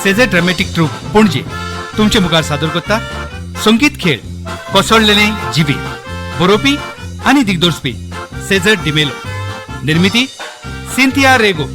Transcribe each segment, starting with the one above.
Caesar dramatic troop Panaji तुमचे मुखार सादर करता संगीत खेळ कोसळलेले जिवीत. बरोवपी आनी दिग्दर्शपी सेझर डिमेलो. निर्मिती सिंथिया रेगो.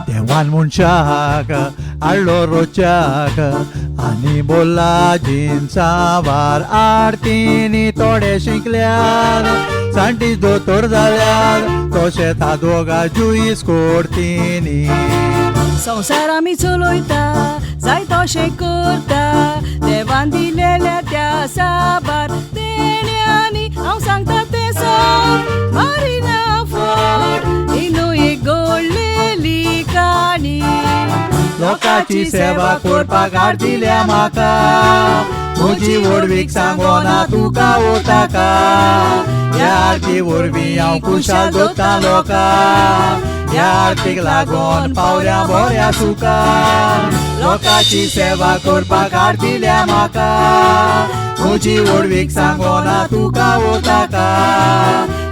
देवान मनशाक हाडलो रोच्याक आनी बोल्ला जिन्सा वार आरतीनी थोडे शिकल्यार सांटी दोतोर जाल्यार तशें ता दोगा जुईस कोर्तिनी. संवसार आमी चलयता जाय तशें करता देवान दिलेल्या त्या साबार देण्यांनी हांव सांगता तें सत मारिना फट ही न्हू एक घडलेली काणी. लोकांची सेवा करपाक हाड दिल्या म्हाका, म्हजी व्हडवीक सांगोना तुका वताका. ह्या आरती वरवीं हांव खुशाल दवरता लोकांक, ह्या आरतीक लागून पावल्या बऱ्या सुखा. लोकांची सेवा करपाक हाड दिल्या म्हाका, म्हजी व्हडवीक सांगोना तुका वताका.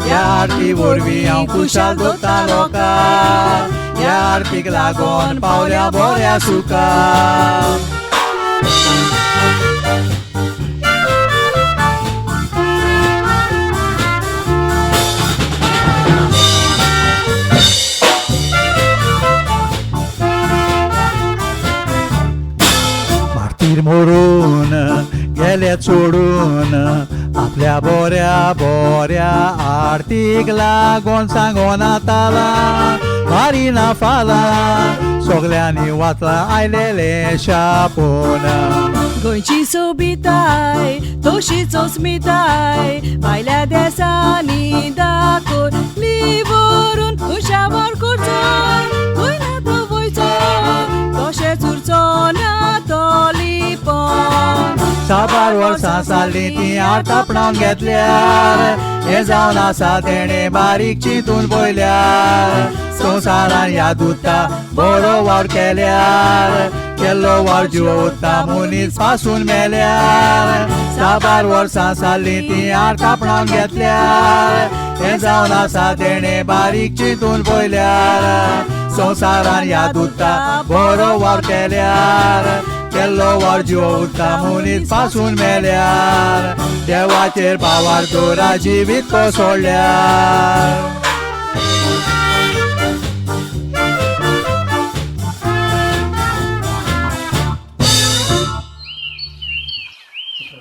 ह्या आरती वरवीं हांव खुशाल दवरता लोकांक, ह्या आरतीक लागून पावल्या बऱ्या सुखा. मार्तीर मोरून गेले सोडून आपल्या बऱ्या बऱ्या आरतीक लागून सांगोना ताला मारिना फाला सगल्यांनी वाचला आयलेले शापून. गोंयची सोबिताय तशीच अस्मिताय भायल्या देसांनी दाखयली व्हरून उशावर करचो खंय ना तो वयचो तशेंच उरचो ना तो लिपोन. साबार वर्सां जालीं ती आर्त आपणावन घेतल्यार, हें जावन आसा तेणें बारीक चिंतून पळयल्यार. संवसारान याद उरता बरो वावर केल्यार, केल्लो वावर जिवो उरता मनीस पासून मेल्यार. साबार वर्सां जालीं ती आर्त आपणावन घेतल्यार, हें जावन आसा तेणें बारीक चिंतून पळयल्यार. संवसारान याद उरता बरो वावर केल्यार, केल्लो वावर जिवो उरता मनीस पासून मेल्यार. देवाचेर भावार दवरा जिवीत कोसळ्ळ्यार.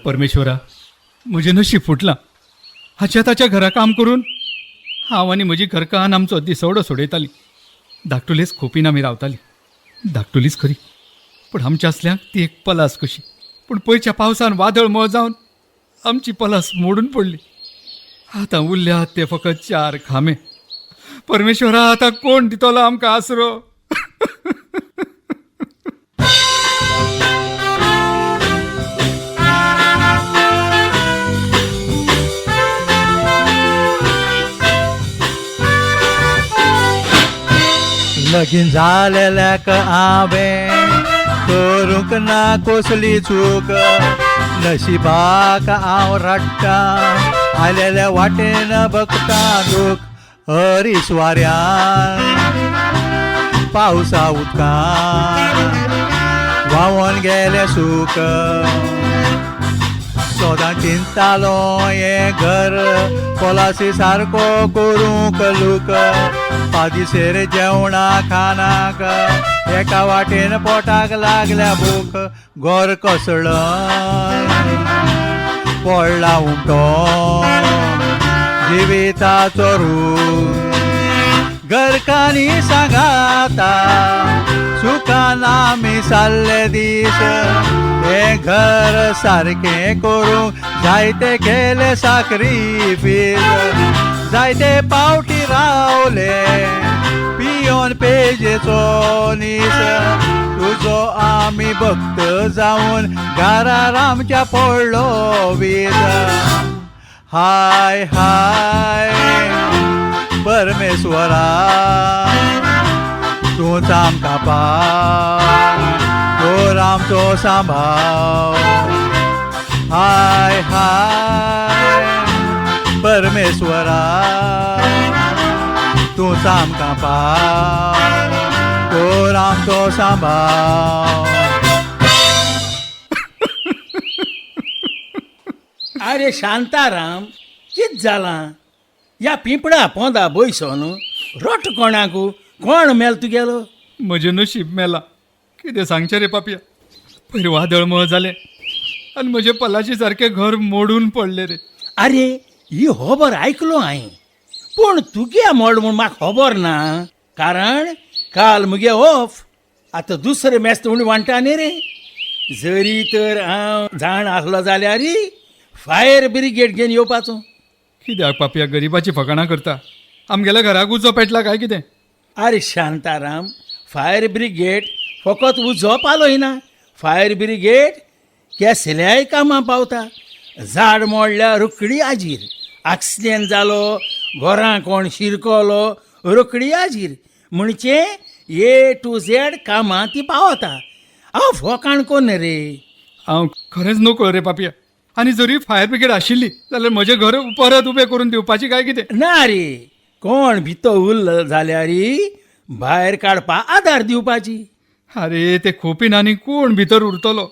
परमेश्वरा, म्हजें नशीब फुटलां. हाच्या ताच्या घरा काम करून हांव आनी म्हजी घरकान्न आमचो दिसवडो सोडयताली. धाकटुलेच खोपीन आमी रावताली. धाकटुलीच खरी, पूण आमच्या असल्यांक ती एक पलास कशी. पूण पयच्या पावसान वादळ मळ जावन आमची पलास मोडून पडली. आतां उरल्यात ते फकत चार खांबे. परमेश्वरा, आतां कोण दितलो आमकां आसरो? लगीन जालेल्याक हांवें करूंक ना कसली चूक, नशिबाक हांव रडटा आयलेल्या वाटेन बघता दूख. हरीस वाऱ्यान पावसा उदकान व्हांवन गेलें सूख. सदां चिंतालो हें घर पोलासी सारको करूंक लूक, पादिसेर जेवणा खाणाक एका वाटेन पोटाक लागल्या भूक. घर कोसळन पडला उमटो जिविताचो रूख घरकान्नी सांगाता सुखान आमी सारले दीस. हें घर सारकें करूंक जायते केले साक्रिफीस. जायते पावटी रावले पियोन पेजेचो नीस. तुजो आमी भक्त जावन घरार आमच्या पडलो वीज. हाय हाय परमेश्वरा, तूंच आमकां पाव, तोर आमचो सांबाळ. हाय हाय परमेश्वरा, तूंच आमकां पाव, तोर आमचो सांबाळ. अरे शांताराम, कित जालां? ह्या पिंपळा पोंदा बैसोन रोट कोणाकू? कोण मेल तुगेलो? म्हजें नशीब मेलां. कितें सांगचें रे पापया, पयर वादळ मळ जालें आनी म्हजें पलाशी सारकें घर मोडून पडलें रे. अरे ही खबर आयकलो हांवें, पूण तुगे मोड म्हूण म्हाका खबर ना, कारण काल मुगे ऑफ. आतां दुसरें मेस्त उंडी वांट्टा न्ही रे. जरी तर हांव जाण आसलो जाल्यार फायर ब्रिगेड घेवन येवपाचो. कित्याक पापया गरिबाची फकाणां करता? आमगेल्या घराक उजो पेटला काय कितें? अरे शांताराम, फायर ब्रिगेड फकत उजो पालोयना, फायर ब्रिगेड केसल्याय कामां पावता. झाड मोडल्यार रोखडी हाजीर, एक्सिडेंट जालो, घरां कोण शिरकलो रोखडी हाजीर, म्हणचे ए टू झेड कामां ती पावता. हांव फोकाण कोन्न रे. हांव खरेंच नकळो रे पापया. आनी जरी फायर ब्रिगेड आशिल्ली जाल्यार म्हजें घर परत उबें करून दिवपाची काय कितें? ना रे, कोण भितर उरलो जाल्यार भायर काडपा आदार दिवपाची. अरे ते खोपीन आनी कोण भितर उरतलो?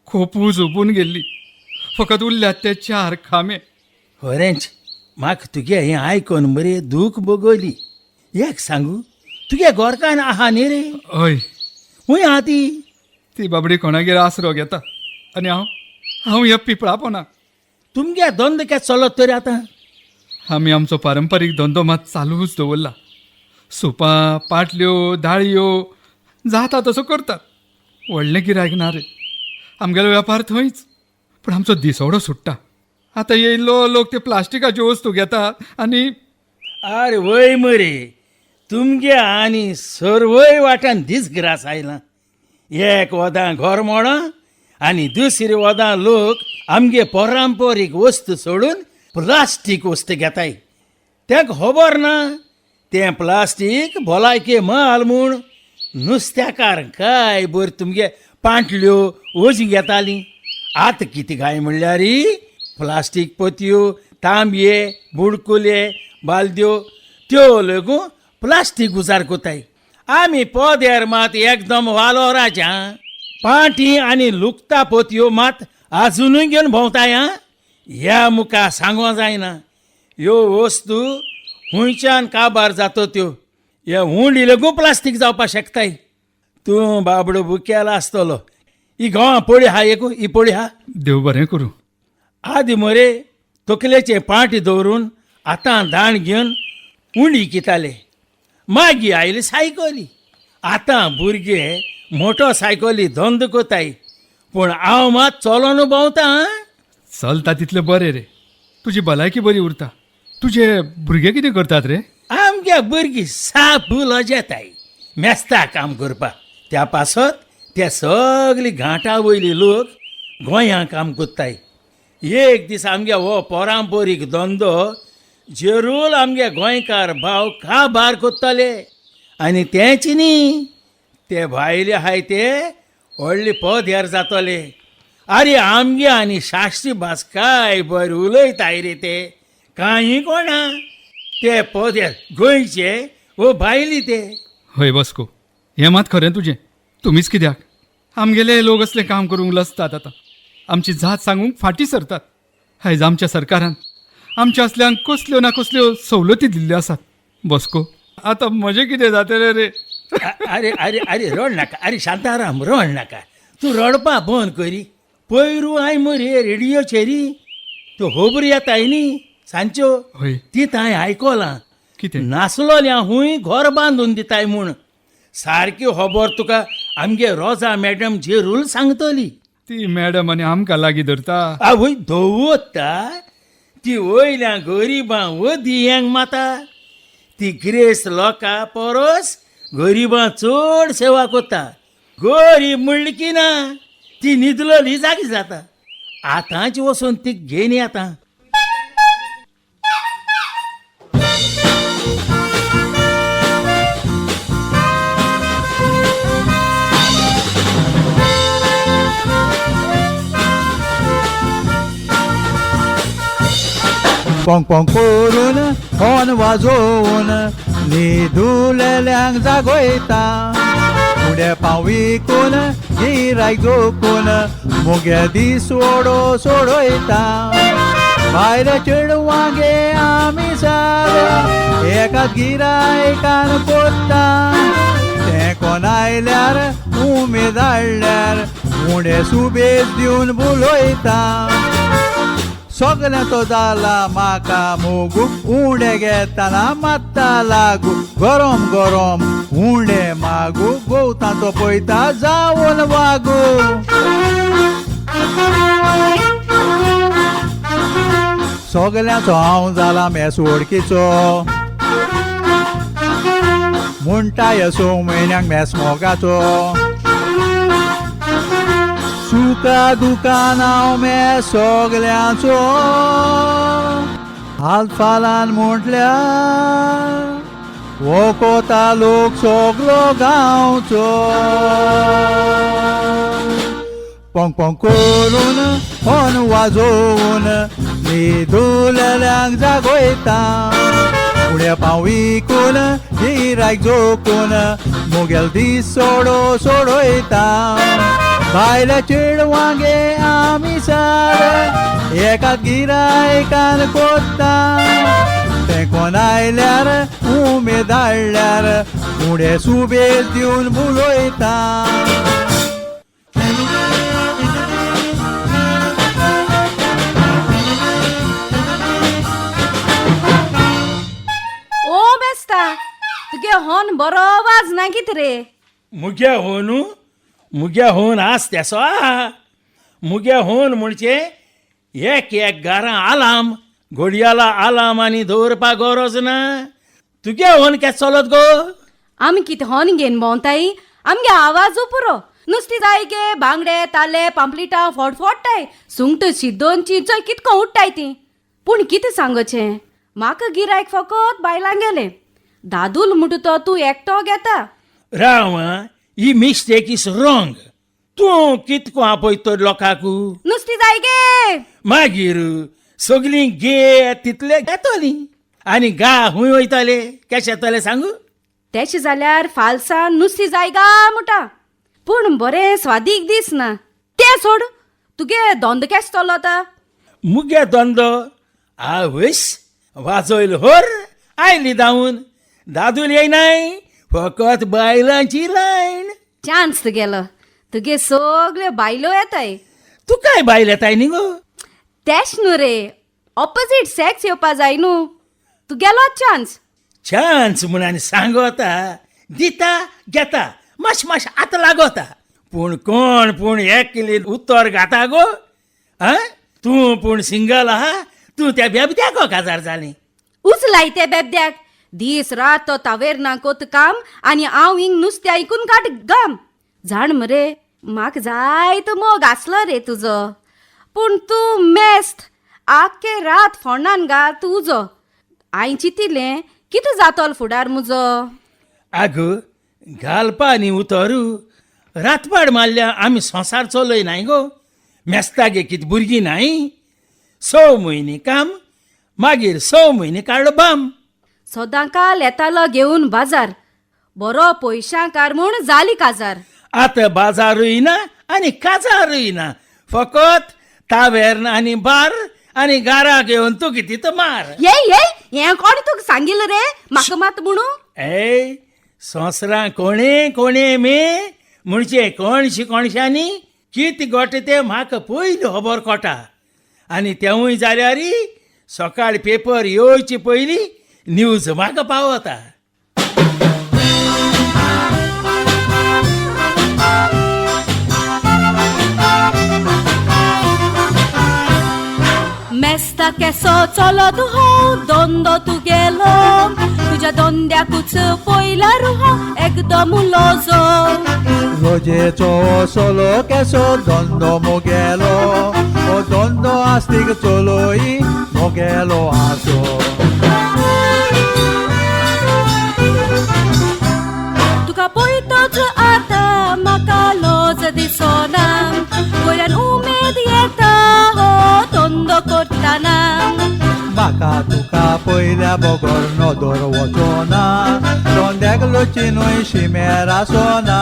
खोपूच हुपून गेल्ली, फकत उरल्यात ते चार खांबे. खरेंच म्हाका तुगे हें आयकोन मरे दूख भोगली. एक सांगू, तुगे गोरकान आहा न्ही रे? हय. खूंय आहा ती? ती बाबडी कोणागेर आसरो घेता आनी हांव हांव ह्या पिपळा पोना. तुमगे धंदो केस चलत तर आतां? आमी आमचो पारंपारीक धंदो मात चालूच दवरला. सुपां, पाटल्यो, दाळयो जाता तसो करतात. व्हडलें गिरायक ना रे, आमगेलो वेपार थंयच, पूण आमचो दिसवडो सुट्टा. आतां येयल्लो लोक ते प्लास्टिकाच्यो वस्तू घेतात आनी आरे वय मरे, तुमगे आनी सर्वय वाट्यान दीसग्रास आयला. एक वदां घर मोडां आनी दुसरी वदां लोक आमगे परंपरीक वस्तू सोडून प्लास्टीक वस्तू घेताय. तेंका खबर ना तें प्लास्टीक भलायके माल म्हूण. नुस्त्याकार काय बरी तुमगे पांटल्यो वजी घेतालीं, आतां कितें काय म्हणल्यार प्लास्टीक पोतयो, तांबये, बुडकुले, बालद्यो त्यो लोक प्लास्टीक उजार कोताय. आमी पदेर मात एकदम वालोराच्या पाटी आनी लुकता पोतयो मात आजुनूय घेवन भोंवताय. आं, ह्या मुखार सांगो जायना ह्यो वस्तू खुंयच्यान काबार जातो त्यो. हे हुंडी लेगू प्लास्टीक जावपाक शकताय. तूं बाबडो बुकेला आसतलो. ही गोवा पोळी आहा, एक ही पोळी आहा. देव बरें करूं. आदी मरे तकलेचे पाटी दवरून आतां दाण घेवन उंडी किताले. मागीर आयली सायकली. आतां भुरगे मोटरसायकली धंदो कोताय, पूण हांव मात चलोन भोंवता. चलता तितलें बरें रे, तुजी भलायकी बरी उरता. तुजे भुरगे कितें करतात रे? आमगे भुरगीं साप लजेताय मेस्ता काम करपाक. त्या पासत ते सगली घांटा वयली लोक गोंयां काम कोत्ताय. एक दीस आमगे हो परंपरीक धंदो जेरूल आमगे गोंयकार भाव काबार कोत्तले. आनी तेंच न्ही, ते भायले आहाय ते व्हडले पदेर जातले. आरे आमगे आनी साश्टी भास काय बरी उलयताय रे ते, कांय कोणा ते पदेर गोंयचे वो भायली ते. हय वास्को, हें मात खरें तुजें. तुमीच कित्याक, आमगेले लोक असलें काम करूंक लजतात. आतां आमची जात सांगूंक फाटीं सरतात. आयज आमच्या सरकारान आमच्या असल्यांक कसल्यो ना कसल्यो सवलती दिल्ल्यो आसात. बॉस्को, आतां म्हजें कितें जातलें रे? अरे अरे अरे रड नाका, अरे शांताराम रड नाका, तूं रडपा बंद करी. पयरू हांवें मरे रेडियोचेरी त्यो खबरो येताय न्ही सांजच्यो, हय ती हांवें आयकलां. कितें? नासलोल्या हूंय घर बांदून दिताय म्हूण. सारकी खबर तुका आमगे रोजा मॅडम जेरूल सांगतली. ती मॅडम आनी आमकां लागीं धरता. आवय दवरता ती वयल्या गरिबां वदियांक माता. ती ग्रेस लोकां परस गरिबां चड सेवा करता. गरीब म्हणली की ना ती न्हिदलोली जागी जाता. आतांच वचून ती घेन येता. पोंग पोंग करून हॉर्न वाजोवन न्हिदुलेल्यांक जागयता. फुडें पाव विकून गिरायक जोखून मुगे दीस ओडो सोडयता. भायल्या चेडवांगे आमी सार एकाच गिरायकान कोत्ता. तें कोण आयल्यार उमेद हाडल्यार उणें सुबेज दिवन बुलयता. सगळ्यांचो जाला म्हाका मोगू, उणें घेतना मात्ता लागू. गरम गरम उणें मागू, गोवतांचो पळयता जावन वागू. सगल्यांचो हांव जाला मेस वळखीचो, म्हणटा स म्हयन्यांक मेस मोगाचो. सुका दुकान हांव मेस सगल्यांचो, हालफालान म्हटल्यार वोकोता लोक सगलो गांवचो. पोंग पोंग करून हॉर्न वाजोवन न्हिदुलेल्यांक जागयता. फुडें पाव विकून गिरायक जोखून मुगेल दीस सोडो सोडयता. भायल्या चेडवांगे आमी सार एकाच गिरायकान कोत्ता. तें कोण आयल्यार उमेद हाडल्यार फुडें सुबेज दिवन बुलयता. ओ मेस्ता, तुगे हॉर्न बरो वाजना कितें रे? मुग्या होनू, मुग्या होन आस तेसो आहा. मुग्या होन म्हणचे एक एक घरां आलाम, घोडयाला आलाम आनी दवरपा गरज ना. तुग्या होन केस चलत गो? आमी कितें हॉर्न घेवन भोंवताय? आमगे आवाजू पुरो. नुस्ती जाय गे, बांगडे ताले पांपलिटां फडफडटाय, सुंगट शिदोन चिंचोय कितको उडटाय ती. पूण कितें सांगचें, म्हाका गिरायक फकत बायलां गेलें. दादूल म्हणटा तो तूं एकटो घेता. राव आं, ही मिस्टेक is wrong. तूं कितको आपयत लोकांकू? नुस्ती जाय गे. मागीर सगलीं गे तितले घेतली आनी गा हुंय वयतले, केशे येतले सांगू? तेशें जाल्यार फालसान नुस्ती जाय गा म्हणटा, पूण बरें स्वादीक दिसना. तें सोड, तुगे धंदो केसो चलता? मुगे धंदो आवयस, वाजयल होर आयली धांवून. दादूल येयनाय, फकत बायलांची लायन. चान्स तुगेलो, तुगे सगल्यो बायलो येताय. तुकाय बायल येताय न्ही गो? तेश न्हू रे, ऑपोजीट सॅक्स येवपा जाय न्हू. तुगेलो चान्स. चान्स म्हूण आनी सांगोता, दिता घेता, मातशें मातशें आतां लागोता. पूण कोण पूण एकली उतर घाता गो? आं, तूं पूण सिंगल आहा, तूं त्या बेबद्याको काजार जाली. उचलाय ते बेबद्याक. दीस रात तो तावेर ना कोत काम आनी हांव हिंग नुस्तें आयकून काट गम. जाण मरे, म्हाका जायतो मोग आसलो रे तुजो, पूण तूं मेस्त आख्खे रात फोंडान घाल तूं उजो. हांवें चिंतिल्लें कितें जातलो फुडार मुजो. आगो, घालपा न्ही उतरू. रातपाड मारल्या आमी संवसार चलय नाय गो. मेस्तागे कित भुरगीं नाय? स म्हयने काम, मागीर 6 म्हयने काडलो बाम. सदां काल येतालो घेवन बाजार, बरो पयशांकार म्हूण जाली काजार. आतां बाजारूय ना आनी काजारूय ना, फकत तावेर्न आनी बार आनी गाराक येवन तूं कितें तो मार. ये ये, हें कोण तुका सांगिल्लें रे म्हाका मात म्हणू? ए संवसारां कोणे कोणे मे म्हणजे कोणशी कोणशांनी कित गोटे ते म्हाका पयली खबर कोटा. आनी तेवूय जाल्यार सकाळ पेपर येवचे पयलीं न्यूज म्हाका पावता. मेस्ता केसो चलत हो धंदो तुगेलो, तुज्या धंद्याकूच पयल्यार हो एकदम लजो. रोजेचो सोलो केसो धंदो मुगेलो, ओ धंदो आस्तीक चलोई मुगेलो आसो. तुका पळयतच आतां म्हाका लज दिसना, वयल्यान उमेद येता हो धंदो करतना. म्हाका तुका पयल्या बगर नदर वचोना, धंद्याक लोची न्हय शिमेर आसोना.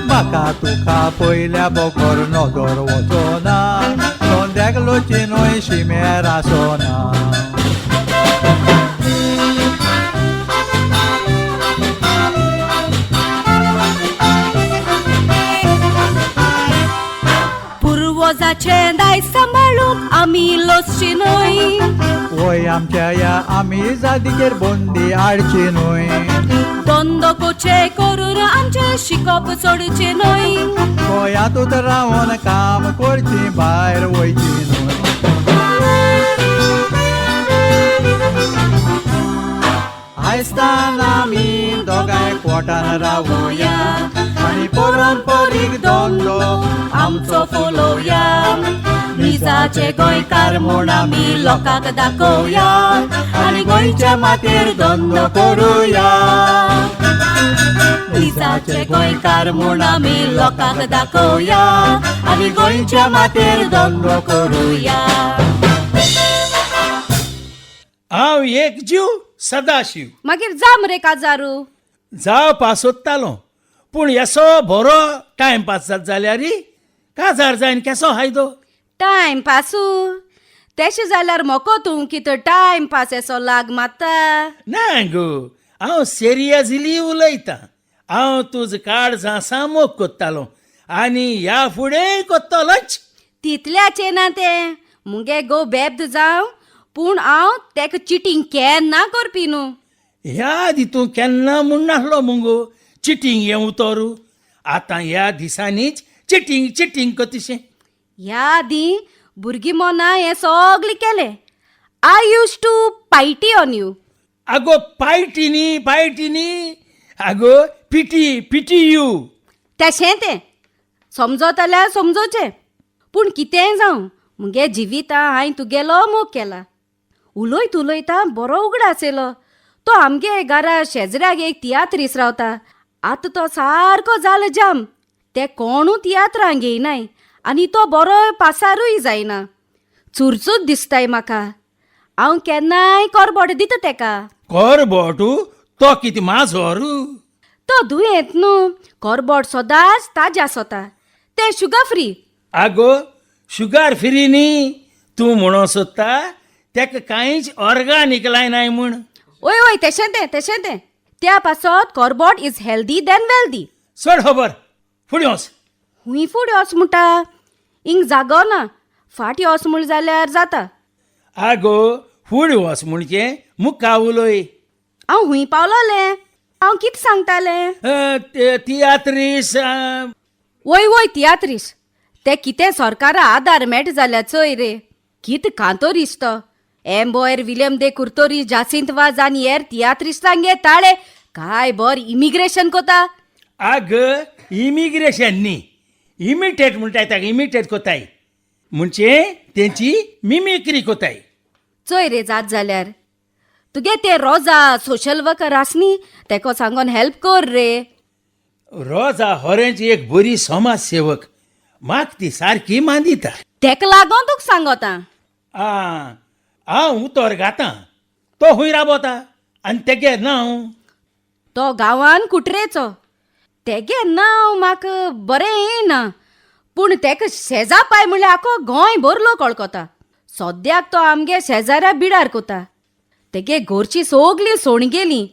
म्हाका तुका पयल्या बगर नदर वचोना, धंद्याक लोची न्हय शिमेर आसोना. पुर्वजाचें दायज सांबाळूंक आमी लजची न्हय. वय आमच्या ह्या आमी जातीचेर बंदी हाडची न्हय. धंदो कोचे करून आमचें शिकप सोडचें न्हय. गोंयांतूच रावन काम करची, भायर वयची न्हय. आयस्तान आमी दोगांय कोटान रावया आनी परंपरीक धंदो आमचो फुलोवया. निजाचे गोंयकार म्हूण आमी लोकांक दाखोवया आनी गोंयच्या मातयेर धंदो करुया. निजाचे गोंयकार म्हूण आमी लोकांक दाखोवया आनी गोंयच्या मातयेर धंदो करुया. हांव एक जीव सदाशीव. मागीर जा मरे काजारू. जावपा सोदतालो पूण येसो बरो टायमपास जात जाल्यार काजार जायन केसो फायदो? टायम पासू तेशें जाल्यार मोको तूं कितें टायम पास येसो लाग मात्ता. ना गो, हांव सिरियसली उलयतां. हांव तुज काळजां सामोग कोत्तालो आनी ह्या फुडेंय कोत्तलोच. तितल्याचें ना तें मुगे गो बेब्द जावं, पूण हांव तेका चिटींग केन्ना करपी न्हू. ह्या आदी तूं केन्ना म्हूण नासलो मुगो चिटींग हें उतर, आतां ह्या दिसांनीच चिटींग चिटींग कतिशें. ह्या आदीं भुरगीं मोना हें सगलें केलें. I use to pity on you. आगो पायटी न्ही, पायटी न्ही, आगो पिटी पिटी you. तेशें तें समजत जाल्यार समजोचें, पूण कितेंय जावं मुगे जिविता हांवें तुगेलो मोग केला. उलयत उलयता बरो उगडास येयलो, तो आमगे घरा शेजऱ्याक एक तियात्रीस रावता. आतां तो सारको जालो जाम, ते कोणू तियात्रां घेयनाय आनी तो बरो पासारूय जायना. चुरचूच दिसताय म्हाका. हांव केन्नाय करबोट दिता तेका. करबोटू? तो कितें माजोर? तो दुयेंत न्हू, करबोट सदांच ताजें आसता, तें शुगर फ्री. आगो शुगर फ्री न्ही, तूं म्हणो सोदता तेका कांयच ऑर्गानीक लायनाय म्हूण. ओय ओय तेशें तें तेशें तें त्या पासत करबोट is healthy than wealthy. सोड खबर, फुडें वच. हुंय फुडें वच म्हणटा? हिंग जागो ना, फाटीं वच म्हूण जाल्यार जाता. आगो फुडें वच म्हणचे मुखा उलय. हांव हुंय पावलोलें? हांव कितें सांगतालें? तियात्रीस. वय वय तियात्रीस. ते कितें सरकारा आदार मेळटा जाल्यार चोय रे, कित कांतोरीस तो. एम्बोयर विलियम दे कुर्तोरी, जासिंत वाज आनी हेर तियात्रिस्तांगे ताळे काय बर इमिग्रेशन कोता. आग इमिग्रेशन न्ही, इमिटेट म्हणटाय ताका, इमिटेट कोताय म्हणजे तेंची मिमिक्री कोताय. चोय रे जात जाल्यार तुगे ते रोजा सोशल वर्कर आस न्ही, तेको सांगोन हेल्प कर रे. रोजा होरेंच एक बरी समाज सेवक, म्हाक ती सारकी मांदिता. तेका लागोन तुका सांगोता. आ हांव उतर घातां, तो हुंय राबोता आनी तेगे नांव? तो गांवान कुटरेचो, तेगे नांव म्हाका बरें येना, पूण तेका शेजा पाय म्हणल्यार आखो गोंय भर लोक वळखता. सद्याक तो आमगे शेजाऱ्या बिडार कोता. तेगे घरची सगलीं सोण गेलीं.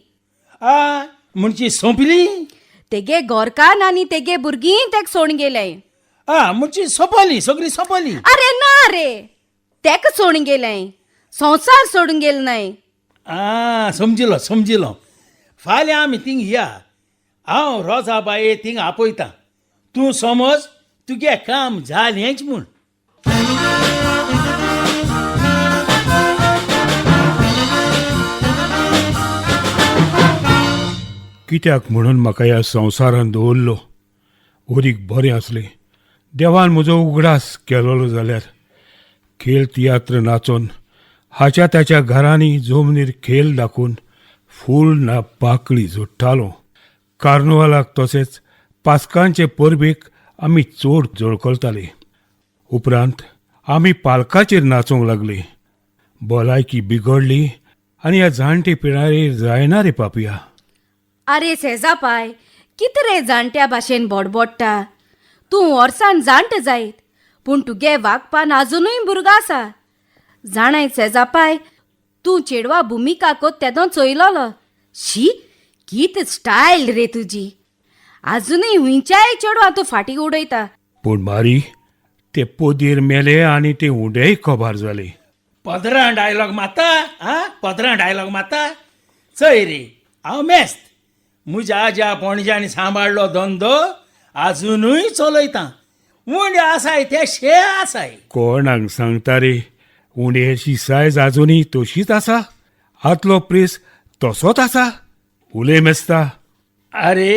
आ म्हणजे सोंपली? तेगे गोरकान आनी तेगे भुरगीं तेका सोण गेलें. आ म्हणजे सोंपली, सगळी सोंपली. अरे ना रे, तेका सोण गेलें, संवसार सोडून गेल न्हय. आ समजिलो समजिलो, फाल्यां आमी थिंग या. हांव रोजाबाये थिंग आपयता. तूं समज तुगे काम जालेंच म्हूण. कित्याक म्हणून म्हाका ह्या संवसारान दवरलो? ओरीक बरें आसलें देवान म्हजो उगडास केलोलो जाल्यार खेळ तियात्र नाचोन हाच्या ताच्या घरांनी जमनीर खेळ दाखोवन फूल ना पाकळी जोडटालो. कार्नुवालाक तशेंच पास्कांचे परबेक आमी चड जळकलताले. उपरांत आमी पालकाचेर नाचूंक लागली. भलायकी बिगडली आनी ह्या जाणटे पिरायेर जायना रे पापया. आरे सेजापाय, कित रे जाणट्या भाशेन बोडबोडटा तूं? वर्सान जाणट जायत पूण तुगे वागपान आजुनूय भुरगो आसा. जाणाय सेजापाय, तूं चेडवा भुमिका कोत तेदो चोयलोलो. शी, कित स्टायल रे तुजी! आजुनूय हुंयच्याय चेडवा तूं फाटीं उडयता. पूण मारी, ते पोदीर मेले आनी ते उंडेय कबार जाले. पदरां डायलॉग मारता आ, पदरां डायलॉग मारता. चय रे, हांव मेस्त. म्हज्या आज्या पणज्यांनी सांबाळ्ळो धंदो आजुनूय चलयता. उंडे आसाय ते शे आसाय. कोणाक सांगता रे, उंड्याची सायज आजुनूय तशीच आसा. आदलो प्रेस तसोच आसा. उलय मेस्ता. आरे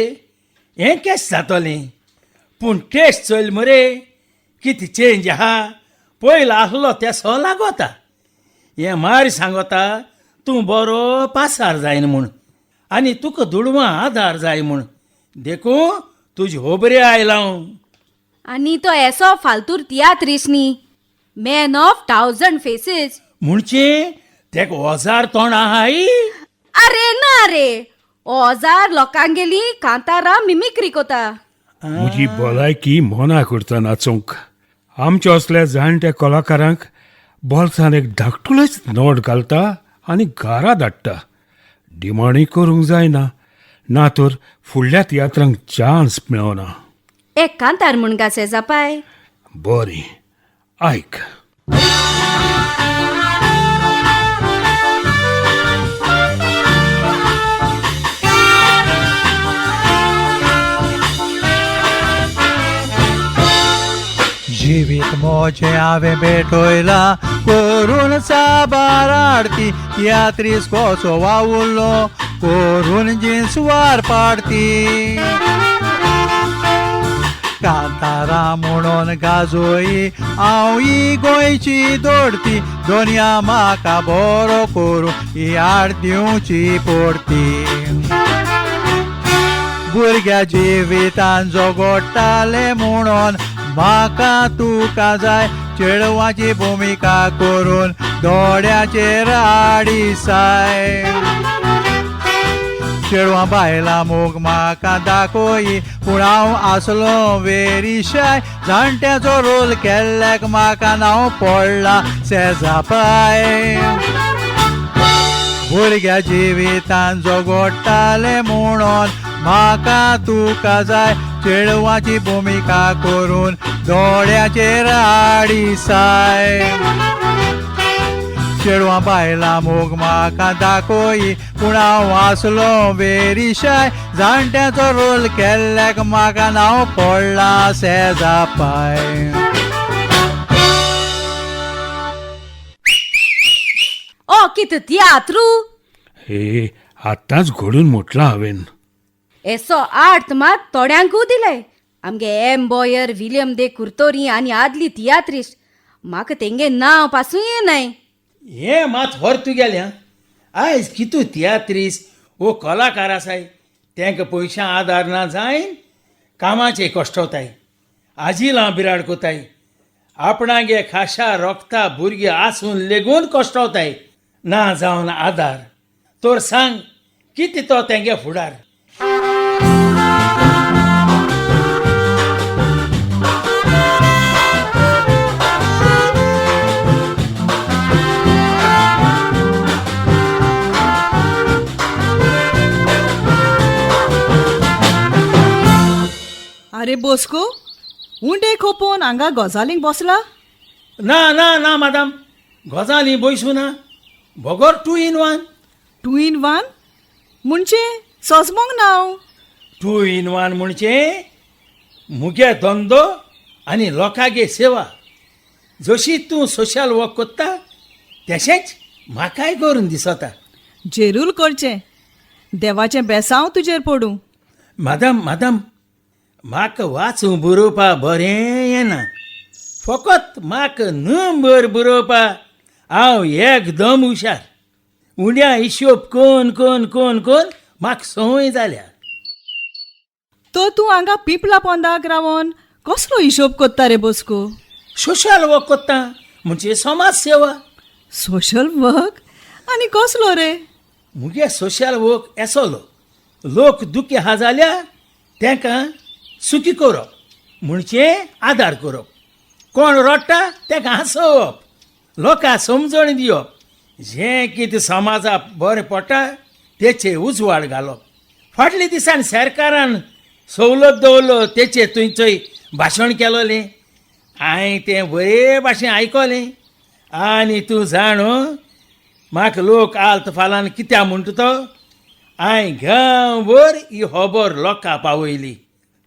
हें केश जातलें, पूण टेस्ट चोयल मरे, कितें चेंज आहा. पयलो आसलो तेसो लागोता. हें मार सांगोता, तूं बरो पासार जायन म्हूण आनी तुका दुडवां आदार जाय म्हूण, देखून तुजी होबरे आयला हांव. आनी तो एसो फालतूर तियात्रीस न्ही, मॅन ऑफ 1000 फेसीस. म्हणचे तेका हजार तोंड आहाय? अरे ना रे, ओजार लोकांगेली कांतारा मिमिक्री कोता. म्हजी भलायकी मना करता नाचोंक. आमच्या असल्या जाणट्या कलाकारांक बोल्सान एक धाकटुलेच नोट घालता आनी घरा धाडटा. डिमांडूय करूंक जायना, ना तर फुडल्या तियात्रांक चान्स मेळना. एक कांतार म्हण गा सेजापाय. बरें, आयक. जिवीत मोजें हांवें भेटयलां करून साबार आरती, तियात्रीस कसो वावुरलो करून जिन्सवार पाडती. कांतारां म्हणून गाजोई हांव ही गोंयची दोडती, दोनया म्हाका बरो करूं ही आड दिवची पडती. भुरग्या जिवितान जगोडटाले म्हणून म्हाका तुका जाय, चेडवाची भुमिका करून दोळ्याचेर आडिसाय. चेडवां बायलां मोग म्हाका दाखोय, पूण हांव आसलो वेरी शाय. जाणट्याचो रोल केल्ल्याक म्हाका नांव पडलां सेजापाय. भुरग्या जिवितान जगोडटाले म्हणून म्हाका तुका जाय, चेडवाची भुमिका करून दोळ्याचेर आडिसाय. चेडवां बायलां मोग म्हाका दाखोय, पूण हांव आसलो वेरी शाय. जाणट्याचो रोल केल्ल्याक म्हाका नांव पडलां सेजापाय. ओ कित तियात्रू! हे आत्तांच घडून म्हटलां हांवें. एसो आर्त मात थोड्यांकूय दिले. आमगे एम बॉयर, विलियम दे कुर्तोरी आनी आदली तियात्रिस्ट, म्हाका तेंगे नांव पासून येनाय. हें मात व्हर तुगेलें आं. आयज कितू तियात्रीस वो कलाकार आसाय, तेंका पयशां आदार ना जायन कामाचे कश्टवताय, आजिलां बिराड कोताय, आपणागे खाशा रोखता भुरगीं आसून लेगून कश्टवताय ना जावन आदार. तर सांग कितें तो तेंगे फुडार? आरे बोस्को, उंडे खोपोवन हांगा गजालींक बसला? ना ना ना मादाम, गजाली बैसू ना, बगर two in one. Two in one म्हणजे सोजमोंग ना हांव. टू इन वन म्हणजे मुगे धंदो आनी लोकांगे सेवा. जशी तूं सोशल वर्क कोत्ता तेशेंच म्हाकाय करून दिसता. जेरूल करचें, देवाचें बेसांव तुजेर पडूं. मादाम मादाम, म्हाका वाचूं बरोवपा बरें येना, फकत म्हाका नंबर बरोवपा हांव एकदम हुशार. उण्या हिशोब कोन कोन कोन कोन म्हाका संवय जाल्या. तर तूं हांगा पिंपळा पोंदाक रावन कसलो हिशोब कोत्ता रे बोस्को? सोशल वर्क कोत्ता म्हणजे समाज सेवा. सोशल वर्क आनी कसलो रे? मुगे सोशल वर्क एसोलो, लोक दुखी आहा जाल्यार तेंकां सुखी करप म्हणजे आदार करप, कोण रडटा तेका हांसोवप, लोकांक समजण दिवप, जें कितें समाजाक बरें पडटा तेचे उजवाड घालप. फाटल्या दिसान सरकारान सवलत दवरलो तेचे थंयचय भाशण केलोलें हांवें, तें बरे भाशेन आयकलें. आनी तूं जाण म्हाका लोक आल्त फालान कित्याक म्हणटा तो, हांवें गांवभर ही खबर लोकां पावयली.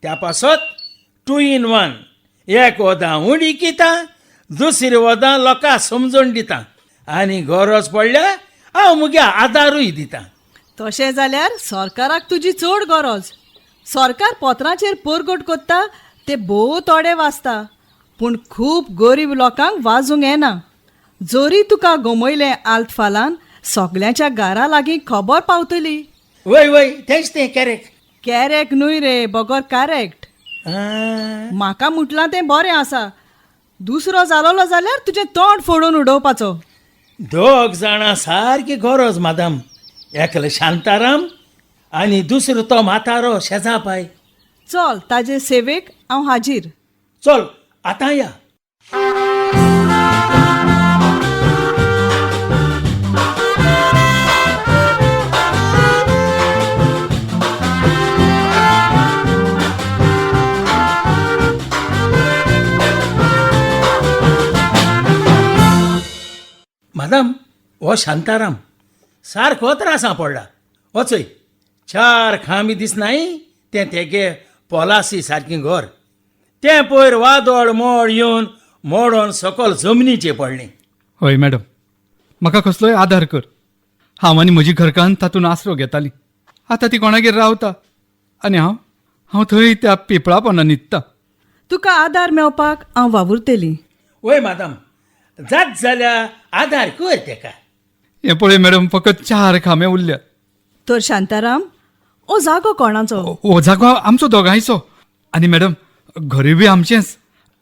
त्या पासत टू इन वन, एक वदां उंडी किता, दुसरी वदां लोकां समजून दिता आनी गरज पडल्यार हांव मुगे आदारूय दिता. तशें जाल्यार सरकाराक तुजी चड गरज. सरकार पत्राचेर परगट कोत्ता ते भोव थोडे वाचता, पूण खूब गरीब लोकांक वाजूंक येना. जरी तुका गमयलें आल्त फालान सगल्यांच्या घरा लागीं खबर पावतली. वय वय, तेंच तें कॅरेक्ट. कॅरेक्ट न्हय रे, बगर करेक्ट. म्हाका म्हटलां तें बरें आसा, दुसरो जालोलो जाल्यार तुजें तोंड फोडून उडोवपाचो. दोग जाणां सारकी गरज मादाम, एकलो शांताराम आनी दुसरो तो म्हातारो शेजापाय. चल, ताजे सेवेक हांव हाजीर. चल आतां या. मादाम, हो शांताराम सारको त्रासां पडला. वचय चार खांबी दिसनाय तें तेगे पोलासी सारकें घर, तें पयर वादळ मोड येवन मोडोन सकल जमनीचे पडलें. हय मॅडम, म्हाका कसलोय आदार कर. हांव आनी म्हजी घरकान्न तातूंत आसरो घेताली. आतां ती कोणागेर रावता आनी हांव हांव थंय त्या पिंपळा पोंदा न्हिदता. तुका आदार मेवपाक हांव वावुरतली. वय मादाम, जात जाल्यार आदार कर तेका. हें पळय मॅडम, फकत चार खांबे उरल्यात. तर शांताराम, ओ जागो कोणाचो? हो जागो आमचो दोगांयचो आनी मॅडम घरूय बी आमचेंच,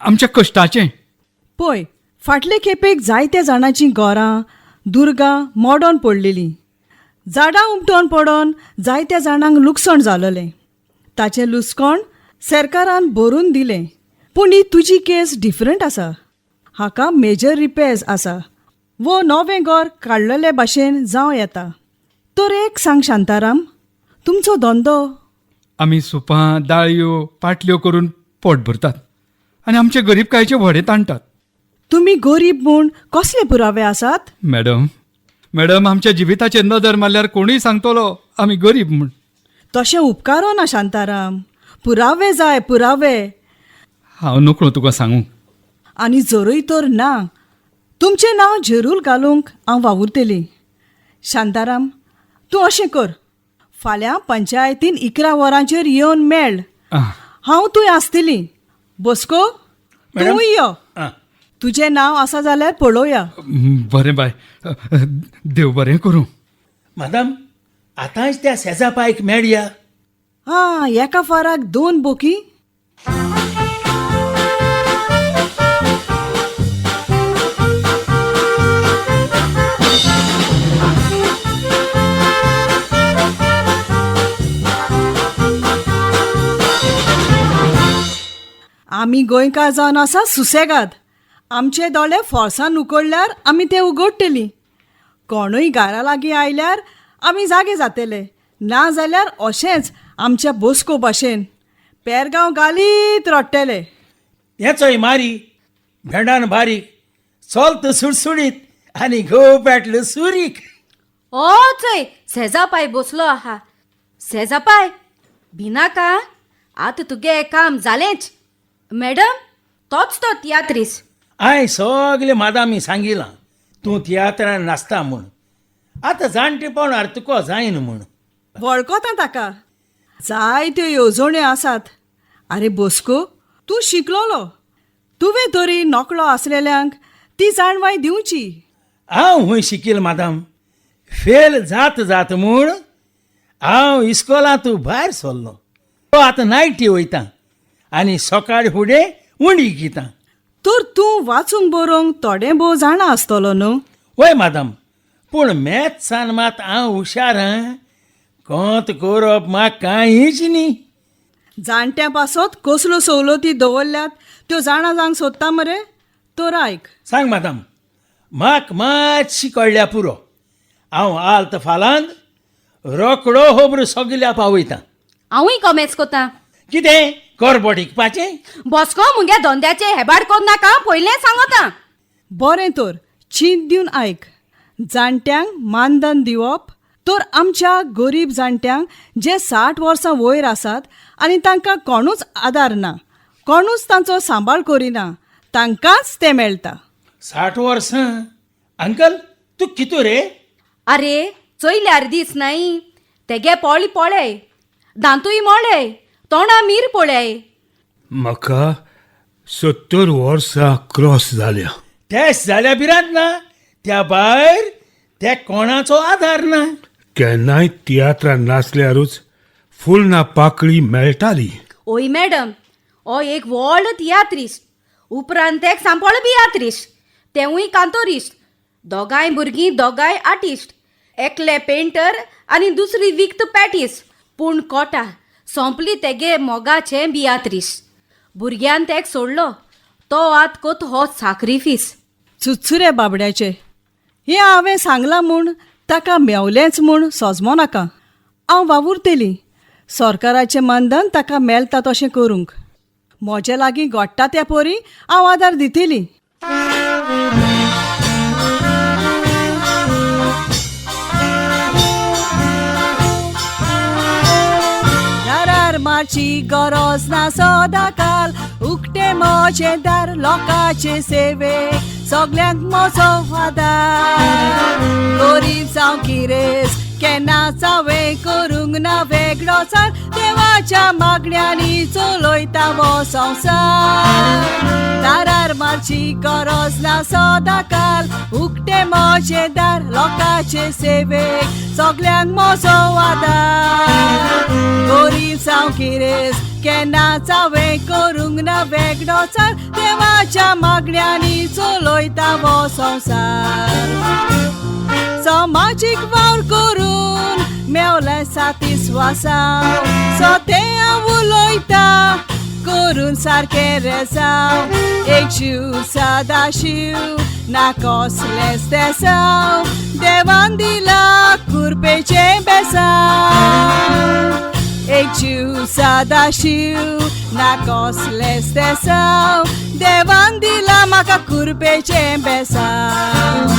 आमच्या कश्टाचें. पळय, फाटले खेपेक जायत्या जाणांचीं घरां दुर्गां मोडोन पडलेलीं, झाडां उमटोन पडोन जायत्या जाणांक लुकसाण जालोलें. ताचें लुसकोण सरकारान भरून दिलें. पूण ही तुजी केस डिफरंट आसा. हाका मेजर रिपेर्स आसा वो नवें घर काडलेले भाशेन जावं येता. तर एक सांग शांताराम, तुमचो धंदो? आमी सुपां, दाळयो, पाटल्यो करून पोट भरतात आनी आमचे गरिबकायचे व्हडें ताणटात. तुमी गरीब म्हूण कसले पुरावे आसात? मॅडम मॅडम, आमच्या जिविताचेर नदर मारल्यार कोणूय सांगतलो आमी गरीब म्हूण. तशें उपकारो ना शांताराम, पुरावे जाय, पुरावे. हांव नकळो तुका सांगूंक. आनी जरूय तर ना, तुमचें नांव झेरूल घालूंक हांव वावुरतली. शांताराम, तूं अशें कर, फाल्यां पंचायतीन 11 वरांचेर येवन मेळ. हांव थंय आसतली. बोस्को, तूंय यो. आं. तुजें नांव आसा जाल्यार पळोवया. बरें बाय, देव बरें करूं. मादाम, आतांच त्या शेजापायक मेळया. आं, एका फाराक दोन बोकी. आमी गोंयकार जावन आसा सुसेगाद. आमचे दोळे फोर्सान उकडल्यार आमी ते उगडटलीं. कोणूय घरा लागीं आयल्यार आमी जागे जातले, ना जाल्यार अशेंच आमच्या बोस्को भाशेन पेरगांव घालीत रडटले. हेचोय मारी भेंडान बारीक, चलत सुडसुडीत आनी घोव पेटलो सुरीक. ओ चोय सेजापाय बसलो आहा. सेजापाय भिनाका, आतां तुगे काम जालेंच. मॅडम, तोच तो तियात्रीस. हांवें सगळे मादामी सांगिलां तूं तियात्रान नाचता म्हूण. आतां जाणटेपणार तुका जायना म्हूण. वळखता ताका, जायत्यो येवजण्यो आसात. आरे बोस्को, तूं शिकलोलो, तुवें तरी नोकळो आसलेल्यांक ती जाणवाय दिवची. हांव हूंय शिकील मादाम, फेल जात जात म्हूण हांव इस्कोलांत भायर सरलो. तो आतां नायटी वयता आनी सकाळी फुडें उंडी घेता. तर तूं वाचूंक बरोवंक थोडें भोव जाणा आसतलो न्हू? वय मादाम, पूण मॅथ्सान मात हांव हुशार. आं, कोंत करप म्हाका कांयच न्ही. जाणट्यां पासत कसल्यो सवलती दवरल्यात त्यो जाणा जावंक सोदता मरे? तर आयक. सांग मादाम, म्हाक मातशी कळ्ळ्या पुरो. हांव आल्त फालांत रोकडो होब्र सगल्या पावयता. हांवूय कॉमेस कोता. कितें करबट इकपाचें? बॉस्को, मुगे धंद्याचे हेबाड कोन्नाका, पयलें सांगोता. बरें तर चींत दिवन आयक. जाणट्यांक मानधन दिवप तर आमच्या गरीब जाणट्यांक जे 60 वर्सां वयर आसात आनी तांकां कोणूच आदार ना, कोणूच तांचो सांबाळ करिना, तांकांच तें मेळटा. 60 वर्सां? अंकल, तूं कितू रे? अरे चोयल्यार दीस नाय, तेगे पोळी पळय, दांतूय मोळे, तोंडा मीर पळय. म्हाका 70 वर्सां क्रॉस जाल्या. तेश जाल्या भिरांत ना, त्या भायर त्या कोणाचो आदार ना. केन्नाय तियात्रान नाचल्यारूच फुलना पाकळी मेळटाली. ओय मॅडम, ओ एक व्हड तियात्रिस्ट, उपरांत एक सांपोळ बियात्रिस्ट, तेवूय कांतोरिस्ट. दोगांय भुरगीं दोगांय आर्टिस्ट, एकले पेंटर आनी दुसरी विक्त पॅटीस. पूण कोटा सोंपली तेगे मोगाचें बियात्रीस. भुरग्यान तेक सोडलो, तो आत कोत हो साक्रिफीस. चुचुरे बाबड्याचे. हें हांवें सांगलां म्हूण ताका मेवलेंच म्हूण सोजमो नाका. हांव वावुरतली सरकाराचें मानधन ताका मेळटा तशें करूंक. म्हजे लागीं घडटा त्या परी हांव आदार दितली. दारार मारची गरज ना, सदांकाल उक्तें म्हजें दार लोकांचे सेवेक, सगल्यांक म्हजो आदार. गरीब जावं गिरेस्त केन्नाच हांवें करूंक ना वेगळो चार, देवाच्या मागण्यांनी चलयता हो संवसार. दारार मारची गरज ना, सदांकाल उक्तें म्हजें दार लोकांचे सेवेक, सगल्यांक म्हजो आदार. गरीब जावं गिरेस्त केन्नाच हांवें करूंक ना वेगळो चार, देवाच्या मागण्यांनी चलयता हो संवसार. समाजीक वावर करून मेवलें सातीस्वासांव, सोतें हांव उलयता करून सारकें रेसांव. एक जीव सदाशीव ना कसलेंच तेसांव, देवान दिला कुरपेचें बेसांव. एक जीव सदाशीव ना कसलेंच तेसांव, देवान दिला म्हाका कुरपेचें बेसांव.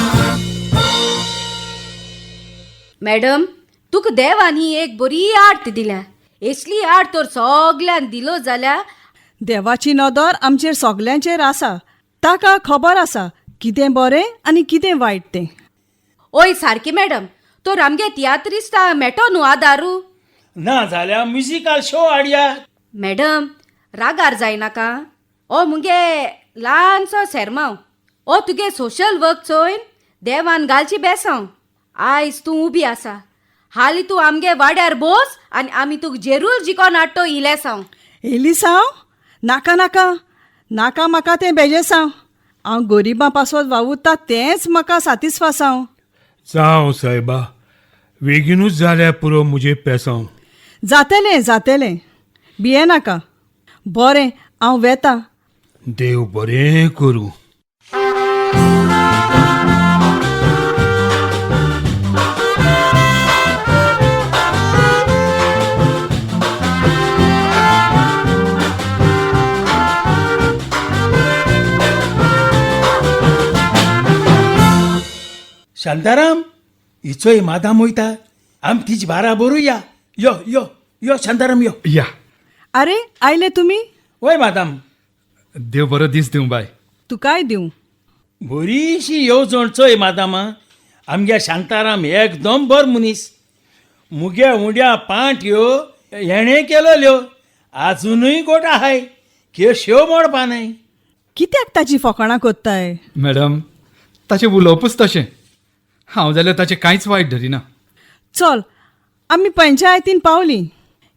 मॅडम, तुका देवान ही एक बरी आर्त दिल्या. एसली आर्त तर सगल्यान दिलो जाल्यार. देवाची नदर आमचेर सगल्यांचेर आसा, ताका खबर आसा कितें बरें आनी कितें वायट तें. ओय सारकें मॅडम, तर आमगे तियात्रिस्ता मेटो न्हू आदारू. ना जाल्यार म्युजिकल शो हाडया. मॅडम, रागार जायनाका, ओ मुगे ल्हानसो सेरमांव, ओ तुगे सोशल वर्क चोयन देवान घालची बेसांव. आयज तूं उबी आसा, हालीं तूं आमगे वाड्यार बोस आनी आमी तुका जेरूल जिकोन हाडटो इलेसांव. एलिसांव? नाका नाका नाका, म्हाका तें बेजेसांव. हांव गरिबां पासत वावुरता तेंच म्हाका सातीस्वासांव. जावं सायबा, बेगीनूच जाल्यार पुरो म्हजें पेसांव. जातेलें जातेलें, भिये नाका. बरें, हांव वेता. देव बरें करूं. शांताराम, हिचोय मादाम वयता. आमी तिचे बाराबरू या. यो यो यो शांताराम यो. या. आरे आयले तुमी? वय मादाम. देव बरो दीस दिवं बाय. तुकाय दिवं. बरीशी येवजण चोय मादामा. आमगे शांताराम एकदम बर मनीस. मुगे उंड्या पांट्यो हेणें केलोल्यो आजुनूय गोट आहाय, केश्यो मोडपा न्हय. कित्याक ताची फकाणां कोत्ताय? मॅडम, ताचें उलोवपूच तशें. हांव जाल्यार ताचें कांयच वायट धरिना. चल आमी पंचायतीन पावली.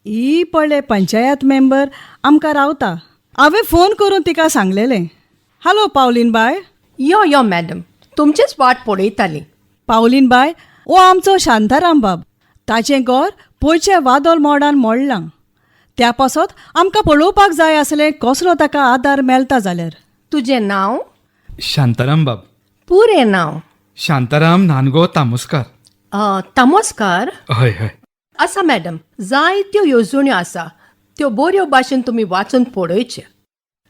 ही पळय पंचायत मेंबर आमकां रावता. हांवें फोन करून तिका सांगलेलें. हॅलो पावलीन बाय. यो यो मॅडम, तुमचीच वाट पळयताली. पावलीन बाय, हो आमचो शांताराम बाब. ताचें घर पयचे वादol मोडान मोडलां. त्या पासत आमकां पळोवपाक जाय आसलें कसलो ताका आदार मेळटा जाल्यार. तुजें नांव? शांताराम बाब. पुरें नांव? शांताराम नानगो तामोस्कार. तामोस्कार. हय हय. आसा मॅडम, जायत्यो येवजण्यो आसा, त्यो बऱ्यो भाशेन तुमी वाचून पळोवच्यो.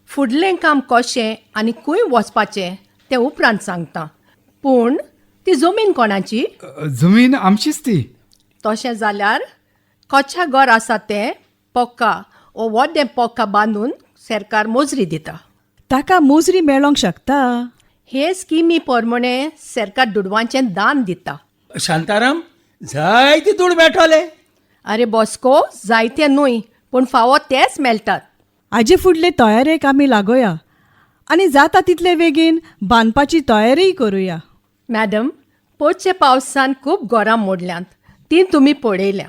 फुडलें काम कशें आनी खंय वचपाचें तें उपरांत सांगता. पूण ती जमीन कोणाची? जमीन आमचीच ती. तशें जाल्यार कोच्या घर आसा तें पोक्का ओ व्हडलें पोक्का बांदून सरकार मोजरी दिता. ताका मोजरी मेळोंक शकता? हे स्किमी प्रमाणे सरकार दुडवांचें दान दिता. शांताराम, जायते दुड मेळटले. अरे बॉस्को, जायते न्हय पूण फावो तेच मेळटात. हाजे फुडले तयारेक आमी लागोया आनी जाता तितले बेगीन बांदपाची तयारीय करुया. मॅडम, पोटच्या पावसान खूब घरां मोडल्यांत तीं तुमी पळयल्या.